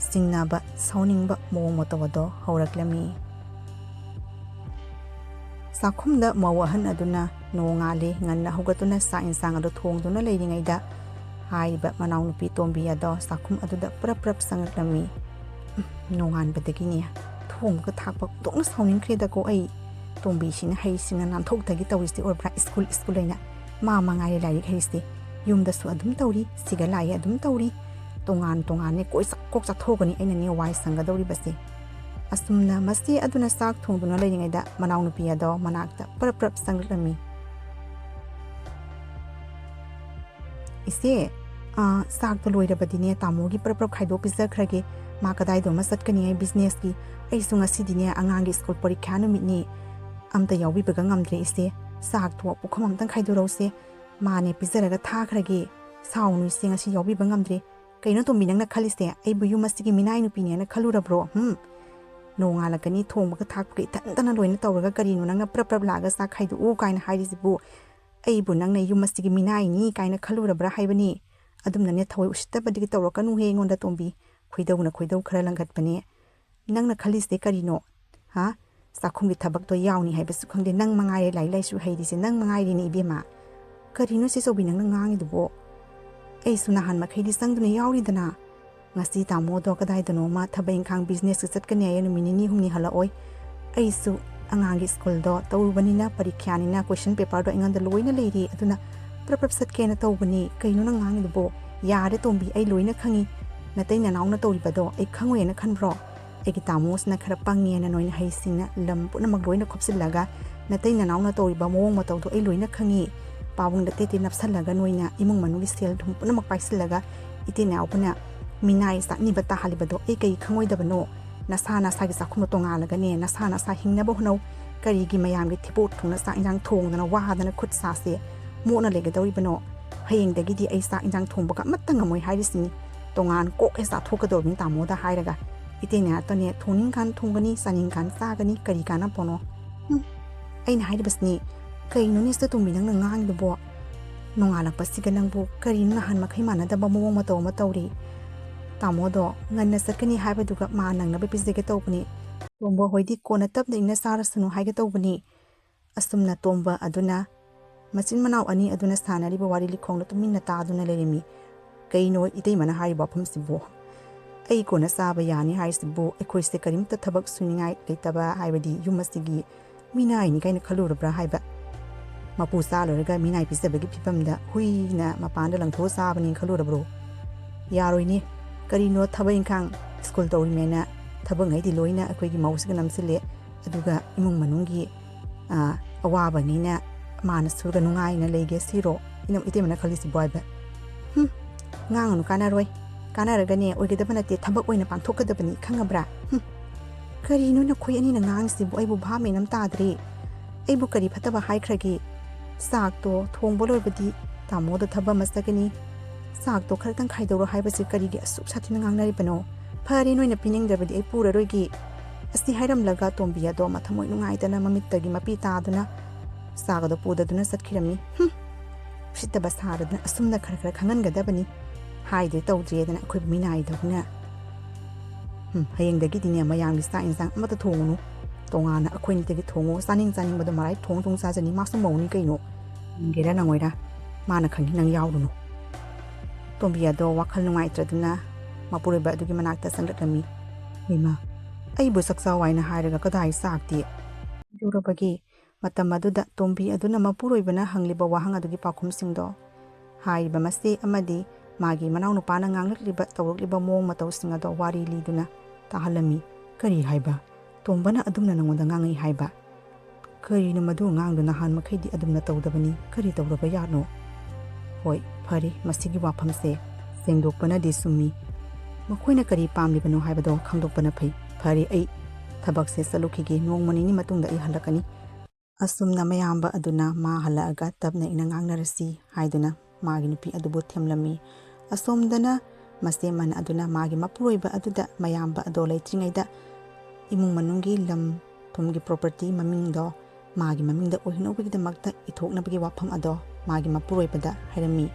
ꯆꯤꯡꯅꯕ, ꯁꯥꯎꯅꯤꯡꯕ ꯃꯑꯣꯡ ꯃꯇꯧ ꯑꯗꯣ ꯍꯧꯔꯛꯂꯝꯃꯤ꯫ ꯆꯥꯛꯈꯨꯝꯗ ꯃꯧ ꯑꯍꯟ ꯑꯗꯨꯅ ꯅꯣꯡꯉꯥꯜꯂꯤ ꯉꯟꯅ ꯍꯧꯒꯠꯇꯨꯅ ꯆꯥꯛ ꯏꯟꯁꯥꯡ ꯑꯗꯨ ꯊꯣꯡꯗꯨꯅ ꯂꯩꯔꯤꯉꯩꯗ ꯍꯥꯏꯔꯤꯕ ꯃꯅꯥꯎꯅꯨꯄꯤ ꯇꯣꯝꯕꯤ ꯑꯗꯣ ꯆꯥꯛꯈꯨꯝ ꯑꯗꯨꯗ ꯄ꯭ꯔꯞ ꯄ꯭ꯔꯞ ꯆꯪꯂꯛꯂꯝꯃꯤ꯫ ꯎꯝ, ꯅꯣꯡꯉꯥꯟꯕꯗꯒꯤꯅꯦ ꯊꯣꯡꯕꯒ ꯊꯥꯛꯄ ꯑꯣꯟꯊꯣꯛꯅ ꯁꯥꯎꯅꯤꯡꯈ꯭ꯔꯦꯗꯀꯣ ꯑꯩ꯫ ꯇꯣꯝꯕꯤꯁꯤꯅ ꯍꯩꯁꯤꯡꯅ ꯅꯥꯟꯊꯣꯛꯇꯒꯤ ꯇꯧꯔꯤꯁꯤ ꯑꯣꯏꯕ꯭ꯔꯥ? ꯁ꯭ꯀꯨꯜ ꯁ꯭ꯀꯨꯜ ꯍꯥꯏꯅ ꯃꯥ ꯃꯉꯥꯏꯔꯦ ꯂꯥꯏꯔꯤꯛ ꯍꯩꯁꯦ꯫ ꯌꯨꯝꯗꯁꯨ ꯑꯗꯨꯝ ꯇꯧꯔꯤ, ꯁꯤꯒ ꯂꯥꯛꯏ ꯑꯗꯨꯝ ꯇꯧꯔꯤ꯫ ꯇꯣꯉꯥꯟ ꯇꯣꯉꯥꯟꯅꯦ ꯀꯣꯏ ꯆꯠ-, ꯀꯣꯛ ꯆꯠꯊꯣꯛꯀꯅꯤ ꯑꯩꯅꯅꯦ ꯋꯥꯏ ꯁꯪꯒꯗꯧꯔꯤꯕꯁꯦ꯫ ꯑꯁꯨꯝꯅ ꯃꯆꯦ ꯑꯗꯨꯅ ꯆꯥꯛ ꯊꯣꯡꯗꯨꯅ ꯂꯩꯔꯤꯉꯩꯗ ꯃꯅꯥꯎꯅꯨꯄꯤ ꯑꯗꯣ ꯃꯅꯥꯛꯇ ꯄ꯭ꯔꯞ ꯄ꯭ꯔꯞ ꯆꯪꯂꯛꯂꯝꯃꯤ꯫ "ꯏꯆꯦ, ꯑꯥ, ꯆꯥꯛꯇꯣ ꯂꯣꯏꯔꯕꯗꯤꯅꯦ ꯇꯥꯃꯣꯒꯤ ꯄ꯭ꯔꯞ ꯄ꯭ꯔꯞ ꯈꯥꯏꯗꯣꯛ ꯄꯤꯖꯈ꯭ꯔꯒꯦ꯫ ꯃꯥ ꯀꯗꯥꯏꯗꯣ ꯑꯃ ꯆꯠꯀꯅꯤ ꯍꯥꯏ ꯕꯤꯖꯤꯅꯦꯁꯀꯤ꯫ ꯑꯩꯁꯨ ꯉꯁꯤꯗꯤꯅꯦ ꯑꯉꯥꯡꯒꯤ ꯁ꯭ꯀꯨꯜ ꯄꯔꯤꯈ꯭ꯌꯥ ꯅꯨꯃꯤꯠꯅꯤ꯫ ꯑꯝꯇ ꯌꯥꯎꯕꯤꯕꯒ ꯉꯝꯗ꯭ꯔꯦ ꯏꯆꯦ꯫ ꯆꯥꯛꯇꯣ ꯄꯨꯈꯝ ꯑꯝꯇꯪ ꯈꯥꯏꯗꯣꯔꯛꯎꯁꯦ꯫ ꯃꯥꯅꯦ ꯄꯤꯖꯔꯒ ꯊꯥꯈ꯭ꯔꯒꯦ꯫ ꯁꯥꯎꯅꯨ ꯏꯆꯦ, ꯉꯁꯤ ꯌꯥꯎꯕꯤꯕ ꯉꯝꯗ꯭ꯔꯦ꯫ ꯀꯩꯅꯣ ꯇꯣꯝꯕꯤ ꯅꯪꯅ ꯈꯜꯂꯤꯁꯦ? ꯑꯩꯕꯨ ꯌꯨꯝ ꯑꯁꯤꯒꯤ ꯃꯤꯅꯥꯏ ꯅꯨꯄꯤꯅꯦꯅ ꯈꯜꯂꯨꯔꯕ꯭ꯔꯣ? ꯍꯨꯝ? ꯅꯣꯡꯉꯥꯜꯂꯛꯀꯅꯤ ꯊꯣꯡꯕꯒ ꯊꯥꯛꯄꯒ ꯏꯊꯟꯇꯅ ꯂꯣꯏꯅ ꯇꯧꯔꯒ ꯀꯔꯤꯅꯣ ꯅꯪꯅ ꯄ꯭ꯔꯞ ꯄ꯭ꯔꯞ ꯂꯥꯛꯑꯒ ꯆꯥꯛ ꯈꯥꯏꯗꯣꯛꯎ ꯀꯥꯏꯅ ꯍꯥꯏꯔꯤꯁꯤꯕꯨ?" ꯑꯩꯕꯨ ꯅꯪꯅ ꯌꯨꯝ ꯑꯁꯤꯒꯤ ꯃꯤꯅꯥꯏꯅꯤ ꯀꯥꯏꯅ ꯈꯜꯂꯨꯔꯕ꯭ꯔꯥ ꯍꯥꯏꯕꯅꯤ꯫ ꯑꯗꯨꯝꯅꯅꯦ ꯊꯋꯥꯏ ꯎꯁꯤꯠꯇꯕꯗꯤ ꯇꯧꯔꯛꯀꯅꯨꯍꯦ ꯑꯩꯉꯣꯟꯗ, ꯇꯣꯝꯕꯤ꯫ ꯈꯣꯏꯗꯧꯅ ꯈꯣꯏꯗꯧ ꯈꯔ ꯂꯪꯈꯠꯄꯅꯦ꯫ ꯅꯪꯅ ꯈꯜꯂꯤꯁꯦ ꯀꯔꯤꯅꯣ? ꯍꯥ? ꯆꯥꯛꯈꯨꯝꯒꯤ ꯊꯕꯛꯇꯣ ꯌꯥꯎꯅꯤ ꯍꯥꯏꯕꯁꯨ ꯈꯪꯗꯦ꯫ ꯅꯪ ꯃꯉꯥꯏꯔꯦ ꯂꯥꯏꯔꯤꯛ ꯂꯥꯏꯁꯨ ꯍꯩꯔꯤꯁꯦ, ꯅꯪ ꯃꯉꯥꯏꯔꯦꯅꯦ ꯏꯕꯦꯝꯃ꯫ ꯀꯔꯤꯅꯣ ꯆꯦ ꯆꯧꯕꯤ ꯅꯪꯅ ꯉꯥꯡꯉꯤꯗꯨꯕꯣ? ꯑꯩꯁꯨ ꯅꯍꯥꯟ ꯃꯈꯩꯗꯤ ꯆꯪꯗꯨꯅ ꯌꯥꯎꯔꯤꯗꯅ꯫ ꯉꯁꯤ ꯇꯥꯃꯣꯗꯣ ꯀꯗꯥꯏꯗꯅꯣꯃ ꯊꯕꯛ ꯏꯪꯈꯥꯡ businessꯀꯤ ꯆꯠꯀꯅꯤ ꯍꯥꯏꯌꯦ, ꯅꯨꯃꯤꯠ ꯅꯤꯅꯤ ꯍꯨꯝꯅꯤ ꯍꯜꯂꯛꯑꯣꯏ꯫ ꯑꯩꯁꯨ ꯑꯉꯥꯡꯒꯤ ꯁ꯭ꯀꯨꯜꯗꯣ ꯇꯧꯔꯨꯕꯅꯤꯅ, ꯄꯔꯤꯈ꯭ꯌꯥꯅꯤꯅ, question paperꯗꯣ ꯑꯩꯉꯣꯟꯗ ꯂꯣꯏꯅ ꯂꯩꯔꯤ, ꯑꯗꯨꯅ ꯄ꯭ꯔꯞ ꯄ꯭ꯔꯞ ꯆꯠꯀꯦꯅ ꯇꯧꯕꯅꯤ꯫ ꯀꯩꯅꯣ ꯅꯪ ꯉꯥꯡꯉꯤꯗꯨꯕꯣ? ꯌꯥꯔꯦ ꯇꯣꯝꯕꯤ, ꯑꯩ ꯂꯣꯏꯅ ꯈꯪꯉꯤ꯫ ꯅꯇꯩ ꯅꯅꯥꯎꯅ ꯇꯧꯔꯤꯕꯗꯣ ꯑꯩ ꯈꯪꯉꯣꯏꯅ ꯈꯟꯕ꯭ꯔꯣ? ꯑꯩꯒꯤ ꯇꯥꯃꯣꯁꯤꯅ ꯈꯔ ꯄꯪꯉꯦꯅ ꯅꯣꯏꯅ ꯍꯩꯁꯤꯡꯅ ꯂꯝ ꯄꯨꯝꯅꯃꯛ ꯂꯣꯏꯅ ꯈꯣꯞꯆꯤꯜꯂꯒ ꯅꯇꯩ ꯅꯅꯥꯎꯅ ꯇꯧꯔꯤꯕ ꯃꯑꯣꯡ ꯃꯇꯧꯗꯣ ꯑꯩ ꯂꯣꯏꯅ ꯈꯪꯉꯤ꯫ ꯄꯥꯕꯨꯡꯗ ꯇꯦꯠ ꯇꯦꯠ ꯅꯞꯁꯜꯂꯒ ꯅꯣꯏꯅ ꯏꯃꯨꯡ ꯃꯅꯨꯡꯒꯤ ꯁꯦꯜ ꯊꯨꯝ ꯄꯨꯝꯅꯃꯛ ꯄꯥꯏꯁꯤꯜꯂꯒ ꯏꯇꯩ ꯅꯥꯎꯕꯅ ꯃꯤꯅꯥꯏ ꯆꯥꯛꯅꯤꯕ ꯇꯥꯍꯜꯂꯤꯕꯗꯣ ꯑꯩ ꯀꯩ ꯈꯪꯉꯣꯏꯗꯕꯅꯣ? ꯅꯁꯥ ꯅꯁꯥꯒꯤ ꯆꯥꯛꯈꯨꯝꯗꯣ ꯇꯣꯉꯥꯜꯂꯒꯅꯦ, ꯅꯁꯥ ꯅꯁꯥ ꯍꯤꯡꯅꯕ ꯍꯣꯠꯅꯧ꯫ ꯀꯔꯤꯒꯤ ꯃꯌꯥꯝꯒꯤ ꯊꯤꯕꯣꯛ ꯊꯣꯡꯅ ꯆꯥꯛ ꯏꯟꯖꯥꯡ ꯊꯣꯡꯗꯅ ꯋꯥꯗꯅ ꯈꯨꯠ ꯁꯥꯁꯦ ꯃꯣꯠꯅ ꯂꯩꯒꯗꯧꯔꯤꯕꯅꯣ? ꯍꯌꯦꯡꯗꯒꯤꯗꯤ ꯑꯩ ꯆꯥꯛ ꯏꯟꯖꯥꯡ ꯊꯣꯡꯕꯒ ꯑꯃꯠꯇ ꯉꯝꯃꯣꯏ ꯍꯥꯏꯔꯤꯁꯤꯅꯤ꯫ ꯇꯣꯉꯥꯟ ꯀꯣꯛ ꯍꯦꯛ ꯆꯥꯊꯣꯛꯀꯗꯧꯔꯤꯕꯅꯤ ꯇꯥꯃꯣꯗ ꯍꯥꯏꯔꯒ꯫ ꯏꯇꯩ ꯅꯥꯌꯥꯠꯇꯅꯦ ꯊꯣꯡꯅꯤꯡꯀꯥꯟ ꯊꯣꯡꯒꯅꯤ, ꯆꯥꯅꯤꯡꯀꯥꯟ ꯆꯥꯒꯅꯤ, ꯀꯔꯤ ꯀꯥꯟꯅꯄꯣꯠꯅꯣ? ꯍꯨꯝ, ꯑꯩꯅ ꯍꯥꯏꯔꯤꯕꯁꯤꯅꯤ꯫ ꯀꯩꯅꯣꯅꯦ ꯁꯤꯗ ꯇꯣꯝꯕꯤ ꯅꯪꯅ ꯉꯥꯡꯉꯤꯗꯨꯕꯣ? ꯅꯣꯡꯉꯥꯜꯂꯛꯄꯁꯤꯒ ꯅꯪꯕꯨ ꯀꯔꯤꯅꯣ ꯅꯍꯥꯟ ꯃꯈꯩ ꯃꯥꯟꯅꯗꯕ ꯃꯑꯣꯡ ꯃꯇꯧ ꯑꯃ ꯇꯧꯔꯤ? ꯇꯥꯃꯣꯗꯣ ꯉꯟꯅ ꯆꯠꯀꯅꯤ ꯍꯥꯏꯕꯗꯨꯒ ꯃꯥ ꯅꯪꯅꯕ ꯄꯤꯖꯒꯦ ꯇꯧꯕꯅꯤ꯫ ꯇꯣꯝꯕ ꯍꯣꯏꯗꯤ ꯀꯣꯟꯅ ꯇꯞꯅ ꯏꯪꯅ ꯆꯥꯔꯁꯅꯨ ꯍꯥꯏꯒꯦ ꯇꯧꯕꯅꯤ꯫ ꯑꯁꯨꯝꯅ ꯇꯣꯝꯕ ꯑꯗꯨꯅ ꯃꯆꯤꯟ ꯃꯅꯥꯎ ꯑꯅꯤ ꯑꯗꯨꯅ ꯁꯥꯟꯅꯔꯤꯕ ꯋꯥꯔꯤ ꯂꯤꯈꯣꯡꯗ ꯇꯨꯃꯤꯟꯅ ꯇꯥꯗꯨꯅ ꯂꯩꯔꯝꯃꯤ꯫ ꯀꯩꯅꯣ ꯏꯇꯩꯃꯅ ꯍꯥꯏꯔꯤꯕ ꯋꯥꯐꯝꯁꯤꯕꯨ? ꯑꯩ ꯀꯣꯟꯅ ꯆꯥꯕ ꯌꯥꯅꯤ ꯍꯥꯏꯔꯤꯁꯤꯕꯨ ꯑꯩꯈꯣꯏꯁꯦ ꯀꯔꯤꯝꯇ ꯊꯕꯛ ꯁꯨꯅꯤꯡꯉꯥꯏ ꯂꯩꯇꯕ, ꯍꯥꯏꯕꯗꯤ ꯌꯨꯝ ꯑꯁꯤꯒꯤ ꯃꯤꯅꯥꯏꯅꯤ ꯀꯥꯏꯅ ꯈꯜꯂꯨꯔꯕ꯭ꯔꯥ ꯍꯥꯏꯕ? ꯃꯄꯨ ꯆꯥ ꯂꯣꯏꯔꯒ ꯃꯤꯅꯥꯏ ꯄꯤꯖꯕꯒꯤ ꯐꯤꯕꯝꯗ ꯍꯨꯏꯅ ꯃꯄꯥꯟꯗ ꯂꯪꯊꯣꯛꯑ ꯆꯥꯕꯅꯤ ꯈꯜꯂꯨꯔꯕ꯭ꯔꯣ? ꯌꯥꯔꯣꯏꯅꯦ꯫ ꯀꯔꯤꯅꯣ ꯊꯕꯛ ꯏꯪꯈꯥꯡ, ꯁ꯭ꯀꯨꯜ ꯇꯧꯔꯤꯃꯦꯅ ꯊꯕꯛꯉꯩꯗꯤ ꯂꯣꯏꯅ ꯑꯩꯈꯣꯏꯒꯤ ꯃꯧꯁꯤꯒ ꯅꯝꯁꯤꯜꯂꯦ, ꯑꯗꯨꯒ ꯏꯃꯨꯡ ꯃꯅꯨꯡꯒꯤ, ꯑ, ꯑꯋꯥꯕꯉꯩꯅ ꯃꯥꯅ ꯁꯨꯔꯒ ꯅꯨꯡꯉꯥꯏꯅ ꯂꯩꯒꯦ ꯁꯤꯔꯣ ꯏꯅꯝ-, ꯏꯇꯩꯃꯅ ꯈꯜꯂꯤꯁꯤꯕꯣ ꯍꯥꯏꯕ? ꯍꯨꯝ, ꯉꯥꯡꯉꯨꯅꯨ, ꯀꯥꯟꯅꯔꯣꯏ꯫ ꯀꯥꯟꯅꯔꯒꯅꯦ ꯑꯣꯏꯒꯗꯕ ꯅꯠꯇꯦ, ꯊꯕꯛ ꯑꯣꯏꯅ ꯄꯥꯡꯊꯣꯛꯀꯗꯕꯅꯤ, ꯈꯪꯉꯕ꯭ꯔꯥ? ꯍꯨꯝ꯫ ꯀꯔꯤꯅꯣ ꯅꯈꯣꯏ ꯑꯅꯤꯅ ꯉꯥꯡꯉꯤꯁꯤꯕꯨ? ꯑꯩꯕꯨ ꯚꯥꯞ ꯃꯦꯟ ꯑꯃ ꯇꯥꯗ꯭ꯔꯦ꯫ ꯑꯩꯕꯨ ꯀꯔꯤ ꯐꯠꯇꯕ ꯍꯥꯏꯈ꯭ꯔꯒꯦ? ꯆꯥꯛꯇꯣ ꯊꯣꯡꯕ ꯂꯣꯏꯕꯗꯤ ꯇꯥꯃꯣꯗ ꯊꯕꯛ ꯑꯃ ꯆꯠꯀꯅꯤ꯫ ꯆꯥꯛꯇꯣ ꯈꯔꯇꯪ ꯈꯥꯏꯗꯧꯔꯣ ꯍꯥꯏꯕꯁꯤ ꯀꯔꯤꯒꯤ ꯑꯁꯨꯛ ꯁꯥꯊꯤꯅ ꯉꯥꯡꯅꯔꯤꯕꯅꯣ? ꯐꯔꯦ, ꯅꯣꯏꯅ ꯄꯤꯅꯤꯡꯗ꯭ꯔꯕꯗꯤ ꯑꯩ ꯄꯨꯔꯔꯣꯏꯒꯦ꯫ ꯑꯁꯤ ꯍꯥꯏꯔꯝꯂꯒ ꯇꯣꯝꯕꯤ ꯑꯗꯣ ꯃꯊꯃꯣꯏ ꯅꯨꯡꯉꯥꯏꯇꯅ ꯃꯃꯤꯠꯇꯒꯤ ꯃꯄꯤ ꯇꯥꯗꯨꯅ ꯆꯥꯒꯗꯣ ꯄꯨꯗꯗꯨꯅ ꯆꯠꯈꯤꯔꯝꯃꯤ꯫ ꯍꯨꯝ! ꯎꯁꯤꯠꯇꯕ ꯁꯥꯔꯗꯅ ꯑꯁꯨꯝꯅ ꯈꯔ ꯈꯔ ꯈꯪꯍꯟꯒꯗꯕꯅꯤ꯫ ꯍꯥꯏꯗ꯭ꯔꯦ ꯇꯧꯗ꯭ꯔꯦꯗꯅ ꯑꯩꯈꯣꯏꯕꯨ ꯃꯤꯅꯥꯏꯗꯧꯅ꯫ ꯍꯨꯝ, ꯍꯌꯦꯡꯗꯒꯤꯗꯤꯅꯦ ꯃꯌꯥꯝꯒꯤ ꯆꯥꯛ ꯏꯟꯁꯥꯡ ꯑꯃꯠꯇ ꯊꯣꯡꯉꯨꯅꯨ꯫ ꯇꯣꯉꯥꯟꯅ ꯑꯩꯈꯣꯏꯅꯤꯗꯒꯤ ꯊꯣꯡꯉꯣ꯫ ꯆꯥꯅꯤꯡ ꯆꯥꯅꯤꯡꯕꯗꯣ ꯃꯔꯥꯏ ꯊꯣꯡ ꯊꯣꯡ ꯆꯥꯖꯅꯤ꯫ ꯃꯥꯁꯨ ꯃꯧꯅꯤ ꯀꯩꯅꯣ꯫ ꯅꯪꯒꯦꯔꯥ ꯅꯪꯉꯣꯏꯔꯥ ꯃꯥꯅ ꯈꯪꯉꯤ, ꯅꯪ ꯌꯥꯎꯔꯨꯅꯨ꯫ ꯇꯣꯝꯕꯤ ꯑꯗꯣ ꯋꯥꯈꯜ ꯅꯨꯡꯉꯥꯏꯇ꯭ꯔꯗꯨꯅ ꯃꯄꯨꯔꯣꯏꯕ ꯑꯗꯨꯒꯤ ꯃꯅꯥꯛꯇ ꯆꯪꯂꯛꯂꯝꯃꯤ꯫ "ꯏꯃꯥ, ꯑꯩꯕꯨ ꯆꯥꯛ ꯆꯥꯎ ꯍꯥꯏꯅ ꯍꯥꯏꯔꯒ ꯀꯗꯥꯏ ꯆꯥꯛꯇꯤ?" ꯀꯩꯗꯧꯔꯕꯒꯦ? ꯃꯇꯝ ꯑꯗꯨꯗ ꯇꯣꯝꯕꯤ ꯑꯗꯨꯅ ꯃꯄꯨꯔꯣꯏꯕꯅ ꯍꯪꯂꯤꯕ ꯋꯥꯍꯪ ꯑꯗꯨꯒꯤ ꯄꯥꯎꯈꯨꯝꯁꯤꯡꯗꯣ ꯍꯥꯏꯔꯤꯕ ꯃꯆꯦ ꯑꯃꯗꯤ ꯃꯥꯒꯤ ꯃꯅꯥꯎꯅꯨꯄꯥꯅ ꯉꯥꯡꯂꯛꯂꯤꯕ ꯇꯧꯔꯛꯂꯤꯕ ꯃꯑꯣꯡ ꯃꯇꯧꯁꯤꯡ ꯑꯗꯣ ꯋꯥꯔꯤ ꯂꯤꯗꯨꯅ ꯇꯥꯍꯜꯂꯝꯃꯤ꯫ "ꯀꯔꯤ ꯍꯥꯏꯕ? ꯇꯣꯝꯕꯅ ꯑꯗꯨꯝꯅ ꯅꯉꯣꯟꯗ ꯉꯥꯡꯉꯛꯏ ꯍꯥꯏꯕ? ꯀꯔꯤꯅꯣ ꯃꯗꯨ ꯑꯉꯥꯡꯗꯣ? ꯅꯍꯥꯟ ꯃꯈꯩꯗꯤ ꯑꯗꯨꯝꯅ ꯇꯧꯗꯕꯅꯤ꯫ ꯀꯔꯤ ꯇꯧꯔꯕ ꯌꯥꯠꯅꯣ? ꯍꯣꯏ, ꯐꯔꯦ, ꯃꯁꯤꯒꯤ ꯋꯥꯐꯝꯁꯦ ꯁꯦꯡꯗꯣꯛꯄꯅꯗꯤ ꯆꯨꯝꯃꯤ꯫ ꯃꯈꯣꯏꯅ ꯀꯔꯤ ꯄꯥꯝꯂꯤꯕꯅꯣ ꯍꯥꯏꯕꯗꯣ ꯈꯪꯗꯣꯛꯄꯅ ꯐꯩ꯫ ꯐꯔꯦ, ꯑꯩ ꯊꯕꯛꯁꯦ ꯆꯠꯂꯨꯈꯤꯒꯦ꯫ ꯅꯣꯡꯃ ꯅꯤꯅꯤ ꯃꯇꯨꯡꯗ ꯑꯩ ꯍꯜꯂꯛꯀꯅꯤ꯫" ꯑꯁꯨꯝꯅ ꯃꯌꯥꯝꯕ ꯑꯗꯨꯅ ꯃꯥ ꯍꯜꯂꯛꯑꯒ ꯇꯞꯅ ꯏꯪꯅ ꯉꯥꯡꯅꯔꯁꯤ ꯍꯥꯏꯗꯨꯅ ꯃꯥꯒꯤ ꯅꯨꯄꯤ ꯑꯗꯨꯕꯨ ꯊꯦꯝꯂꯝꯃꯤ꯫ ꯑꯁꯣꯝꯗꯅ ꯃꯆꯦ ꯃꯟ ꯑꯗꯨꯅ ꯃꯥꯒꯤ ꯃꯄꯨꯔꯣꯏꯕ ꯑꯗꯨꯗ ꯃꯌꯥꯝꯕ ꯑꯗꯣ ꯂꯩꯇ꯭ꯔꯤꯉꯩꯗ ꯏꯃꯨꯡ ꯃꯅꯨꯡꯒꯤ ꯂꯝ ꯊꯨꯝꯒꯤ property ꯃꯃꯤꯡꯗꯣ ꯃꯥꯒꯤ ꯃꯃꯤꯡꯗ ꯑꯣꯏꯍꯟꯅꯕꯒꯤꯗꯃꯛꯇ ꯏꯊꯣꯛꯅꯕꯒꯤ ꯋꯥꯐꯝ ꯑꯗꯣ ꯃꯥꯒꯤ ꯃꯄꯨꯔꯣꯏꯕꯗ ꯍꯥꯏꯔꯝꯃꯤ꯫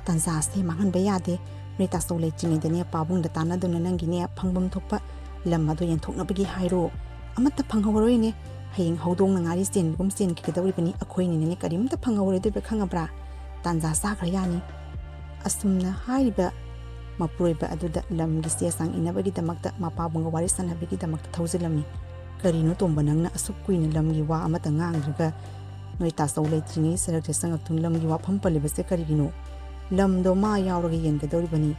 "ꯇꯥꯟꯖꯥꯁꯦ ꯃꯥꯡꯍꯟꯕ ꯌꯥꯗꯦ꯫ ꯅꯣꯏ ꯇꯥꯆꯧ ꯂꯩꯇ꯭ꯔꯤꯉꯩꯗꯅꯦ ꯄꯥꯕꯨꯡꯗ ꯇꯥꯟꯅꯗꯨꯅ ꯅꯪꯒꯤꯅꯦ ꯐꯪꯐꯝ ꯊꯣꯛꯄ ꯂꯝ ꯑꯗꯣ ꯌꯦꯟꯊꯣꯛꯅꯕꯒꯤ ꯍꯥꯏꯔꯣ꯫ ꯑꯃꯠꯇ ꯐꯪꯍꯧꯔꯣꯏꯅꯦ꯫ ꯍꯌꯦꯡ ꯍꯧꯗꯣꯡꯅ ꯉꯥꯔꯤ ꯆꯦꯟꯕꯒꯨꯝ ꯆꯦꯟꯈꯤꯒꯗꯧꯔꯤꯕꯅꯤ꯫ ꯑꯩꯈꯣꯏꯅꯤꯅꯦ ꯀꯔꯤꯝꯇ ꯐꯪꯍꯧꯔꯣꯏꯗꯣꯏꯕ ꯈꯪꯉꯕ꯭ꯔꯥ? ꯇꯥꯟꯖꯥ ꯆꯥꯈ꯭ꯔ ꯌꯥꯅꯤ꯫" ꯑꯁꯨꯝꯅ ꯍꯥꯏꯔꯤꯕ ꯃꯄꯨꯔꯣꯏꯕ ꯑꯗꯨꯗ ꯂꯝꯒꯤ ꯆꯦ ꯆꯥꯡ ꯏꯅꯕꯒꯤꯗꯃꯛꯇ, ꯃꯄꯥꯕꯨꯡꯒ ꯋꯥꯔꯤ ꯁꯥꯟꯅꯕꯒꯤꯗꯃꯛꯇ ꯊꯧꯖꯤꯜꯂꯝꯃꯤ꯫ "ꯀꯔꯤꯅꯣ ꯇꯣꯝꯕ, ꯅꯪꯅ ꯑꯁꯨꯛ ꯀꯨꯏꯅ ꯂꯝꯒꯤ ꯋꯥ ꯑꯃꯠꯇ ꯉꯥꯡꯗ꯭ꯔꯒ ꯅꯣꯏ ꯇꯥꯆꯧ ꯂꯩꯇ꯭ꯔꯤꯉꯩ ꯁꯔꯛꯁꯦ ꯆꯪꯉꯛꯇꯨꯅ ꯂꯝꯒꯤ ꯋꯥꯐꯝ ꯄꯜꯂꯤꯕꯁꯦ ꯀꯔꯤꯒꯤꯅꯣ? ꯂꯝꯗꯣ ꯃꯥ ꯌꯥꯎꯔꯒ ꯌꯦꯟꯒꯗꯧꯔꯤꯕꯅꯤ꯫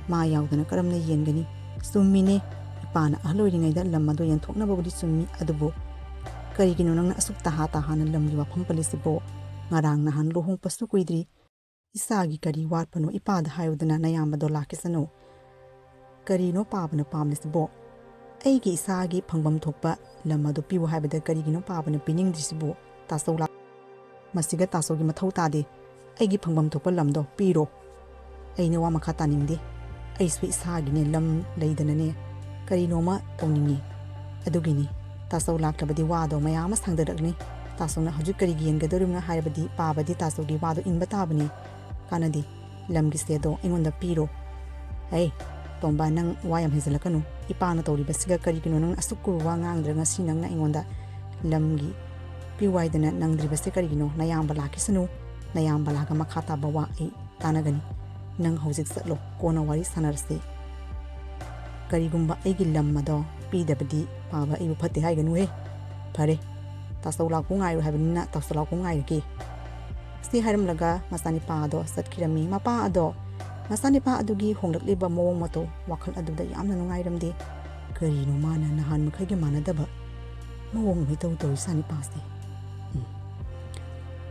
ꯃꯥ ꯌꯥꯎꯗꯅ ꯀꯔꯝꯅ ꯌꯦꯟꯒꯅꯤ?" "ꯆꯨꯝꯃꯤꯅꯦ, ꯏꯄꯥꯅ ꯑꯍꯜ ꯑꯣꯏꯔꯤꯉꯩꯗ ꯂꯝ ꯑꯗꯣ ꯌꯦꯟꯊꯣꯛꯅꯕꯕꯨꯗꯤ ꯆꯨꯝꯃꯤ, ꯑꯗꯨꯕꯨ ꯀꯔꯤꯒꯤꯅꯣ ꯅꯪꯅ ꯑꯁꯨꯛ ꯇꯍꯥ ꯇꯍꯥꯅ ꯂꯝꯒꯤ ꯋꯥꯐꯝ ꯄꯜꯂꯤꯁꯤꯕꯣ? ꯉꯔꯥꯡ ꯅꯍꯥꯟ ꯂꯨꯍꯣꯡꯕꯁꯨ ꯀꯨꯏꯗ꯭ꯔꯤ꯫ ꯏꯆꯥꯒꯤ ꯀꯔꯤ ꯋꯥꯠꯄꯅꯣ ꯏꯄꯥꯗ ꯍꯥꯏꯌꯨꯗꯅ ꯅꯌꯥꯝꯕꯗꯣ ꯂꯥꯛꯈꯤꯁꯅꯨ꯫ ꯀꯔꯤꯅꯣ ꯄꯥꯕꯅ ꯄꯥꯝꯂꯤꯁꯤꯕꯣ? ꯑꯩꯒꯤ ꯏꯆꯥꯒꯤ ꯐꯪꯐꯝ ꯊꯣꯛꯄ ꯂꯝ ꯑꯗꯨ ꯄꯤꯌꯨ ꯍꯥꯏꯕꯗ ꯀꯔꯤꯒꯤꯅꯣ ꯄꯥꯕꯅ ꯄꯤꯅꯤꯡꯗ꯭ꯔꯤꯁꯤꯕꯣ? ꯇꯥꯆꯧ ꯂꯥꯛ-, ꯃꯁꯤꯒ ꯇꯥꯆꯧꯒꯤ ꯃꯊꯧ ꯇꯥꯗꯦ꯫ ꯑꯩꯒꯤ ꯐꯪꯐꯝ ꯊꯣꯛꯄ ꯂꯝꯗꯣ ꯄꯤꯔꯣ꯫ ꯑꯩꯅ ꯋꯥ ꯃꯈꯥ ꯇꯥꯅꯤꯡꯗꯦ꯫ ꯑꯩꯁꯨ ꯏꯁꯥꯒꯤꯅꯦ ꯂꯝ ꯂꯩꯗꯅꯅꯦ ꯀꯔꯤꯅꯣꯃ ꯇꯧꯅꯤꯡꯉꯤ꯫ ꯑꯗꯨꯒꯤꯅꯤ꯫ ꯇꯥꯆꯧ ꯂꯥꯛꯂꯕꯗꯤ ꯋꯥꯗꯣ ꯃꯌꯥꯝ ꯑꯃ ꯁꯥꯡꯗꯔꯛꯅꯤ꯫ ꯇꯥꯆꯧꯅ ꯍꯧꯖꯤꯛ ꯀꯔꯤꯒꯤ ꯌꯦꯟꯒꯗꯧꯔꯤꯕꯅꯣ ꯍꯥꯏꯔꯕꯗꯤ ꯄꯥꯕꯗꯤ ꯇꯥꯆꯧꯒꯤ ꯋꯥꯗꯣ ꯏꯟꯕ ꯇꯥꯕꯅꯤ꯫ ꯀꯥꯟꯅꯗꯦ, ꯂꯝꯒꯤ ꯁꯦꯗꯣ ꯑꯩꯉꯣꯟꯗ ꯄꯤꯔꯣ꯫ ꯍꯩ, ꯇꯣꯝꯕ, ꯅꯪ ꯋꯥ ꯌꯥꯝ ꯍꯦꯟꯖꯜꯂꯛꯀꯅꯨ꯫ ꯏꯄꯥꯅ ꯇꯧꯔꯤꯕꯁꯤꯒ ꯀꯔꯤꯒꯤꯅꯣ ꯅꯪꯅ ꯑꯁꯨꯛ ꯀꯨꯏꯕ ꯋꯥ ꯉꯥꯡꯗ꯭ꯔꯒ ꯉꯁꯤ ꯅꯪꯅ ꯑꯩꯉꯣꯟꯗ ꯂꯝꯒꯤ ꯄꯤꯌꯨ ꯍꯥꯏꯗꯅ ꯅꯪꯗ꯭ꯔꯤꯕꯁꯦ ꯀꯔꯤꯒꯤꯅꯣ? ꯅꯌꯥꯝꯕ ꯂꯥꯛꯈꯤꯁꯅꯨ, ꯅꯌꯥꯝꯕ ꯂꯥꯛꯑꯒ ꯃꯈꯥ ꯇꯥꯕ ꯋꯥ ꯑꯩ ꯇꯥꯟꯅꯒꯅꯤ꯫ ꯅꯪ ꯍꯧꯖꯤꯛ ꯆꯠꯂꯣ, ꯀꯣꯟꯅ ꯋꯥꯔꯤ ꯁꯥꯟꯅꯔꯁꯤ꯫ ꯀꯔꯤꯒꯨꯝꯕ ꯑꯩꯒꯤ ꯂꯝ ꯑꯗꯣ ꯄꯤꯗꯕꯗꯤ ꯄꯥꯕ ꯑꯩꯕꯨ ꯐꯠꯇꯦ ꯍꯥꯏꯒꯅꯨꯍꯦ꯫ ꯐꯔꯦ, ꯇꯥꯆꯧ ꯂꯥꯛꯄ ꯉꯥꯏꯔꯣ ꯍꯥꯏꯕꯅꯤꯅ ꯇꯥꯆꯧ ꯂꯥꯛꯄ ꯉꯥꯏꯔꯒꯦ꯫ ꯑꯁꯤ ꯍꯥꯏꯔꯝꯂꯒ ꯃꯆꯥꯅꯤꯄꯥ ꯑꯗꯣ ꯆꯠꯈꯤꯔꯝꯃꯤ꯫ ꯃꯄꯥ ꯑꯗꯣ ꯃꯆꯥꯅꯤꯄꯥ ꯑꯗꯨꯒꯤ ꯍꯣꯡꯂꯛꯂꯤꯕ ꯃꯑꯣꯡ ꯃꯇꯧ ꯋꯥꯈꯜ ꯑꯗꯨꯗ ꯌꯥꯝꯅ ꯅꯨꯡꯉꯥꯏꯔꯝꯗꯦ꯫ ꯀꯔꯤꯅꯣ ꯃꯥꯅ ꯅꯍꯥꯟ ꯃꯈꯩꯒ ꯃꯥꯟꯅꯗꯕ ꯃꯑꯣꯡ ꯑꯃ ꯏꯇꯧ ꯇꯧꯔꯤ ꯏꯆꯥꯅꯤꯄꯥꯁꯦ? ꯎꯝ꯫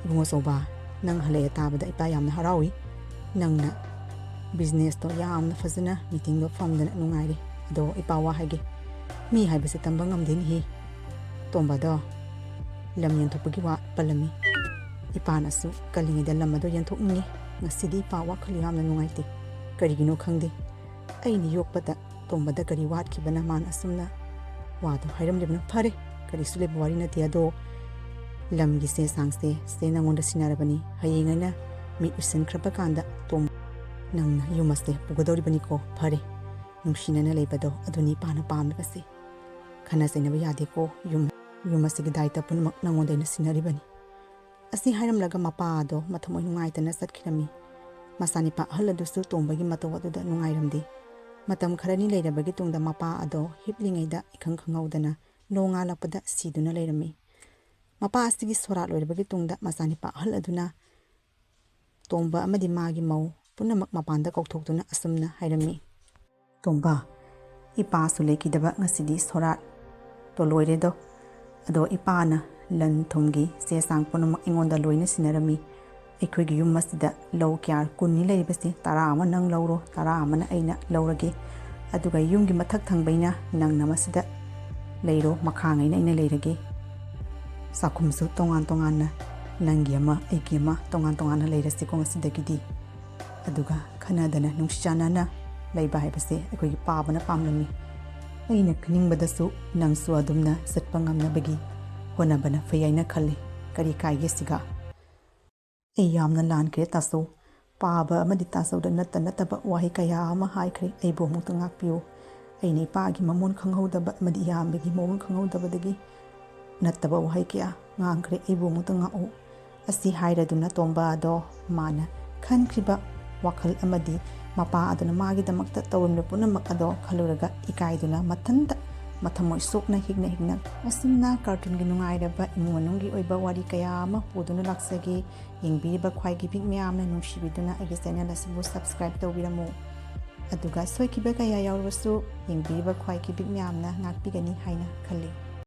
ꯏꯕꯨꯡꯉꯣ ꯆꯧꯕ, ꯅꯪ ꯍꯜꯂꯛꯑꯦ ꯇꯥꯕꯗ ꯏꯄꯥ ꯌꯥꯝꯅ ꯍꯔꯥꯎꯏ꯫ ꯅꯪꯅ businessꯇꯣ ꯌꯥꯝꯅ ꯐꯖꯅ meetingꯗꯣ ꯐꯝꯗꯅ ꯅꯨꯡꯉꯥꯏꯔꯤ꯫ ꯑꯗꯣ ꯏꯄꯥ ꯋꯥ ꯍꯥꯏꯒꯦ, ꯃꯤ ꯍꯥꯏꯕꯁꯦ ꯇꯝꯕ ꯉꯝꯗꯦꯅꯦꯍꯦ꯫ ꯇꯣꯝꯕꯗꯣ ꯂꯝ ꯌꯦꯟꯊꯣꯛꯄꯒꯤ ꯋꯥ ꯄꯜꯂꯝꯃꯤ꯫ ꯏꯄꯥꯅꯁꯨ ꯀꯜꯂꯤꯉꯩꯗ ꯂꯝ ꯑꯗꯣ ꯌꯦꯟꯊꯣꯛꯅꯤꯡꯉꯤ꯫ ꯉꯁꯤꯗꯤ ꯏꯄꯥ ꯋꯥꯈꯜ ꯌꯥꯝꯅ ꯅꯨꯡꯉꯥꯏꯇꯦ꯫ ꯀꯔꯤꯒꯤꯅꯣ ꯈꯪꯗꯦ꯫ ꯑꯩꯅ ꯌꯣꯛꯄꯗ ꯇꯣꯝꯕꯗ ꯀꯔꯤ ꯋꯥꯠꯈꯤꯕꯅ ꯃꯥꯅ ꯑꯁꯨꯝꯅ ꯋꯥꯗꯣ ꯍꯥꯏꯔꯝꯂꯤꯕꯅꯣ? ꯐꯔꯦ, ꯀꯔꯤꯁꯨ ꯂꯩꯕ ꯋꯥꯔꯤ ꯅꯠꯇꯦ꯫ ꯑꯗꯣ ꯂꯝꯒꯤ ꯆꯦ ꯆꯥꯡꯁꯦ ꯁꯦ ꯅꯪꯉꯣꯟꯗ ꯁꯤꯟꯅꯔꯕꯅꯤ꯫ ꯍꯌꯦꯡ ꯑꯩꯅ ꯃꯤꯠ ꯎꯏꯁꯤꯟꯈ꯭ꯔꯕ ꯀꯥꯟꯗ ꯇꯣꯝ, ꯅꯪꯅ ꯌꯨꯝ ꯑꯁꯦ ꯄꯨꯒꯗꯧꯔꯤꯕꯅꯤꯀꯣ꯫ ꯐꯔꯦ, ꯅꯨꯡꯁꯤꯅꯅ ꯂꯩꯕꯗꯣ ꯑꯗꯨꯅꯤ ꯏꯄꯥꯅ ꯄꯥꯝꯂꯤꯕꯁꯦ꯫ ꯈꯟꯅ ꯆꯩꯅꯕ ꯌꯥꯗꯦꯀꯣ꯫ ꯌꯨꯝ, ꯌꯨꯝ ꯑꯁꯤꯒꯤ ꯗꯥꯏꯇ ꯄꯨꯝꯅꯃꯛ ꯅꯪꯉꯣꯟꯗ ꯑꯩꯅ ꯁꯤꯟꯅꯔꯤꯕꯅꯤ꯫ ꯑꯁꯤ ꯍꯥꯏꯔꯝꯂꯒ ꯃꯄꯥ ꯑꯗꯣ ꯃꯊꯃꯣꯏ ꯅꯨꯡꯉꯥꯏꯇꯅ ꯆꯠꯈꯤꯔꯝꯃꯤ꯫ ꯃꯆꯥꯅꯤꯄꯥ ꯑꯍꯜ ꯑꯗꯨꯁꯨ ꯇꯣꯝꯕꯒꯤ ꯃꯇꯧ ꯑꯗꯨꯗ ꯅꯨꯡꯉꯥꯏꯔꯝꯗꯦ꯫ ꯃꯇꯝ ꯈꯔꯅꯤ ꯂꯩꯔꯕꯒꯤ ꯇꯨꯡꯗ ꯃꯄꯥ ꯑꯗꯣ ꯍꯤꯞꯂꯤꯉꯩꯗ ꯏꯈꯪ ꯈꯪꯍꯧꯗꯅ ꯅꯣꯡꯉꯥꯜꯂꯛꯄꯗ ꯁꯤꯗꯨꯅ ꯂꯩꯔꯝꯃꯤ꯫ ꯃꯄꯥ ꯑꯁꯤꯒꯤ ꯁꯣꯔꯥꯠ ꯂꯣꯏꯔꯕꯒꯤ ꯇꯨꯡꯗ ꯃꯆꯥꯅꯤꯄꯥ ꯑꯍꯜ ꯑꯗꯨꯅ ꯇꯣꯝꯕ ꯑꯃꯗꯤ ꯃꯥꯒꯤ ꯃꯧ ꯄꯨꯝꯅꯃꯛ ꯃꯄꯥꯟꯗ ꯀꯧꯊꯣꯛꯇꯨꯅ ꯑꯁꯨꯝꯅ ꯍꯥꯏꯔꯝꯃꯤ, "ꯇꯣꯝꯕ, ꯏꯄꯥꯁꯨ ꯂꯩꯈꯤꯗꯕ ꯉꯁꯤꯗꯤ ꯁꯣꯔꯥꯠꯇꯣ ꯂꯣꯏꯔꯦꯗꯣ꯫ ꯑꯗꯣ ꯏꯄꯥꯅ ꯂꯟ ꯊꯨꯝꯒꯤ ꯆꯦ ꯆꯥꯡ ꯄꯨꯝꯅꯃꯛ ꯑꯩꯉꯣꯟꯗ ꯂꯣꯏꯅ ꯁꯤꯟꯅꯔꯝꯃꯤ꯫ ꯑꯩꯈꯣꯏꯒꯤ ꯌꯨꯝ ꯑꯁꯤꯗ ꯂꯧ ꯀꯌꯥ ꯀꯨꯟꯅꯤ ꯂꯩꯔꯤꯕꯁꯦ, ꯇꯔꯥ ꯑꯃ ꯅꯪ ꯂꯧꯔꯣ, ꯇꯔꯥ ꯑꯃꯅ ꯑꯩꯅ ꯂꯧꯔꯒꯦ꯫ ꯑꯗꯨꯒ ꯌꯨꯝꯒꯤ ꯃꯊꯛ ꯊꯪꯕꯩꯅ ꯅꯪꯅ ꯃꯁꯤꯗ ꯂꯩꯔꯣ, ꯃꯈꯥꯉꯩꯅ ꯑꯩꯅ ꯂꯩꯔꯒꯦ꯫ ꯆꯥꯛꯈꯨꯝꯁꯨ ꯇꯣꯉꯥꯟ ꯇꯣꯉꯥꯟꯅ, ꯅꯪꯒꯤ ꯑꯃ, ꯑꯩꯒꯤ ꯑꯃ, ꯇꯣꯉꯥꯟ ꯇꯣꯉꯥꯟꯅ ꯂꯩꯔꯁꯤꯀꯣ ꯉꯁꯤꯗꯒꯤꯗꯤ"꯫ ꯑꯗꯨꯒ ꯈꯟꯅꯗꯅ ꯅꯨꯡꯁꯤ ꯆꯥꯟꯅꯅ ꯂꯩꯕ ꯍꯥꯏꯕꯁꯦ ꯑꯩꯈꯣꯏꯒꯤ ꯄꯥꯕꯅ ꯄꯥꯝꯂꯝꯃꯤ꯫ ꯑꯩꯅ ꯈꯟꯅꯤꯡꯕꯗꯁꯨ ꯅꯪꯁꯨ ꯑꯗꯨꯝꯅ ꯆꯠꯄ ꯉꯝꯅꯕꯒꯤ ꯍꯣꯠꯅꯕꯅ ꯐꯩ ꯍꯥꯏꯅ ꯈꯜꯂꯤ꯫ ꯀꯔꯤ ꯀꯥꯏꯒꯦ ꯁꯤꯒ? ꯑꯩ ꯌꯥꯝꯅ ꯂꯥꯟꯈ꯭ꯔꯦ ꯇꯥꯆꯧ꯫ ꯄꯥꯕ ꯑꯃꯗꯤ ꯇꯥꯆꯧꯗ ꯅꯠꯇ ꯅꯠꯇꯕ ꯋꯥꯍꯩ ꯀꯌꯥ ꯑꯃ ꯍꯥꯏꯈ꯭ꯔꯦ꯫ ꯑꯩꯕꯨ ꯑꯃꯨꯛꯇ ꯉꯥꯛꯄꯤꯌꯨ꯫ ꯑꯩꯅ ꯏꯄꯥꯒꯤ ꯃꯃꯣꯟ ꯈꯪꯍꯧꯗꯕ ꯑꯃꯗꯤ ꯏꯌꯥꯝꯕꯒꯤ ꯃꯑꯣꯡ ꯈꯪꯍꯧꯗꯕꯗꯒꯤ ꯅꯠꯇꯕ ꯋꯥꯍꯩ ꯀꯌꯥ ꯉꯥꯡꯈ꯭ꯔꯦ꯫ ꯑꯩꯕꯨ ꯑꯃꯨꯛꯇ ꯉꯥꯛꯎ꯫ ꯑꯁꯤ ꯍꯥꯏꯔꯗꯨꯅ ꯇꯣꯝꯕ ꯑꯗꯣ ꯃꯥꯅ ꯈꯟꯈ꯭ꯔꯤꯕ ꯋꯥꯈꯜ ꯑꯃꯗꯤ ꯃꯄꯥ ꯑꯗꯨꯅ ꯃꯥꯒꯤꯗꯃꯛꯇ ꯇꯧꯔꯝꯂꯤꯕ ꯄꯨꯝꯅꯃꯛ ꯑꯗꯣ ꯈꯜꯂꯨꯔꯒ ꯏꯀꯥꯏꯗꯨꯅ ꯃꯊꯟꯇ ꯃꯊꯃꯣꯏ ꯁꯣꯛꯅ ꯍꯤꯛꯅ ꯍꯤꯛꯅ꯫ ꯑꯁꯨꯝꯅ ꯀꯥꯔꯇꯨꯟꯒꯤ ꯅꯨꯡꯉꯥꯏꯔꯕ ꯏꯃꯨꯡ ꯃꯅꯨꯡꯒꯤ ꯑꯣꯏꯕ ꯋꯥꯔꯤ ꯀꯌꯥ ꯑꯃ ꯄꯨꯗꯨꯅ ꯂꯥꯛꯆꯒꯦ꯫ ꯌꯦꯡꯕꯤꯔꯤꯕ ꯈ꯭ꯋꯥꯏꯒꯤ ꯄꯤꯛ ꯃꯌꯥꯝꯅ ꯅꯨꯡꯁꯤꯕꯤꯗꯨꯅ ꯑꯩꯒꯤ ꯆꯦꯅꯦꯜ ꯑꯁꯤꯕꯨ ꯁꯕꯁꯀ꯭ꯔꯥꯏꯕ ꯇꯧꯕꯤꯔꯝꯃꯨ꯫ ꯑꯗꯨꯒ ꯁꯣꯏꯈꯤꯕ ꯀꯌꯥ ꯌꯥꯎꯔꯕꯁꯨ ꯌꯦꯡꯕꯤꯔꯤꯕ ꯈ꯭ꯋꯥꯏꯒꯤ ꯄꯤꯛ ꯃꯌꯥꯝꯅ ꯉꯥꯛꯄꯤꯒꯅꯤ ꯍꯥꯏꯅ ꯈꯜꯂꯤ꯫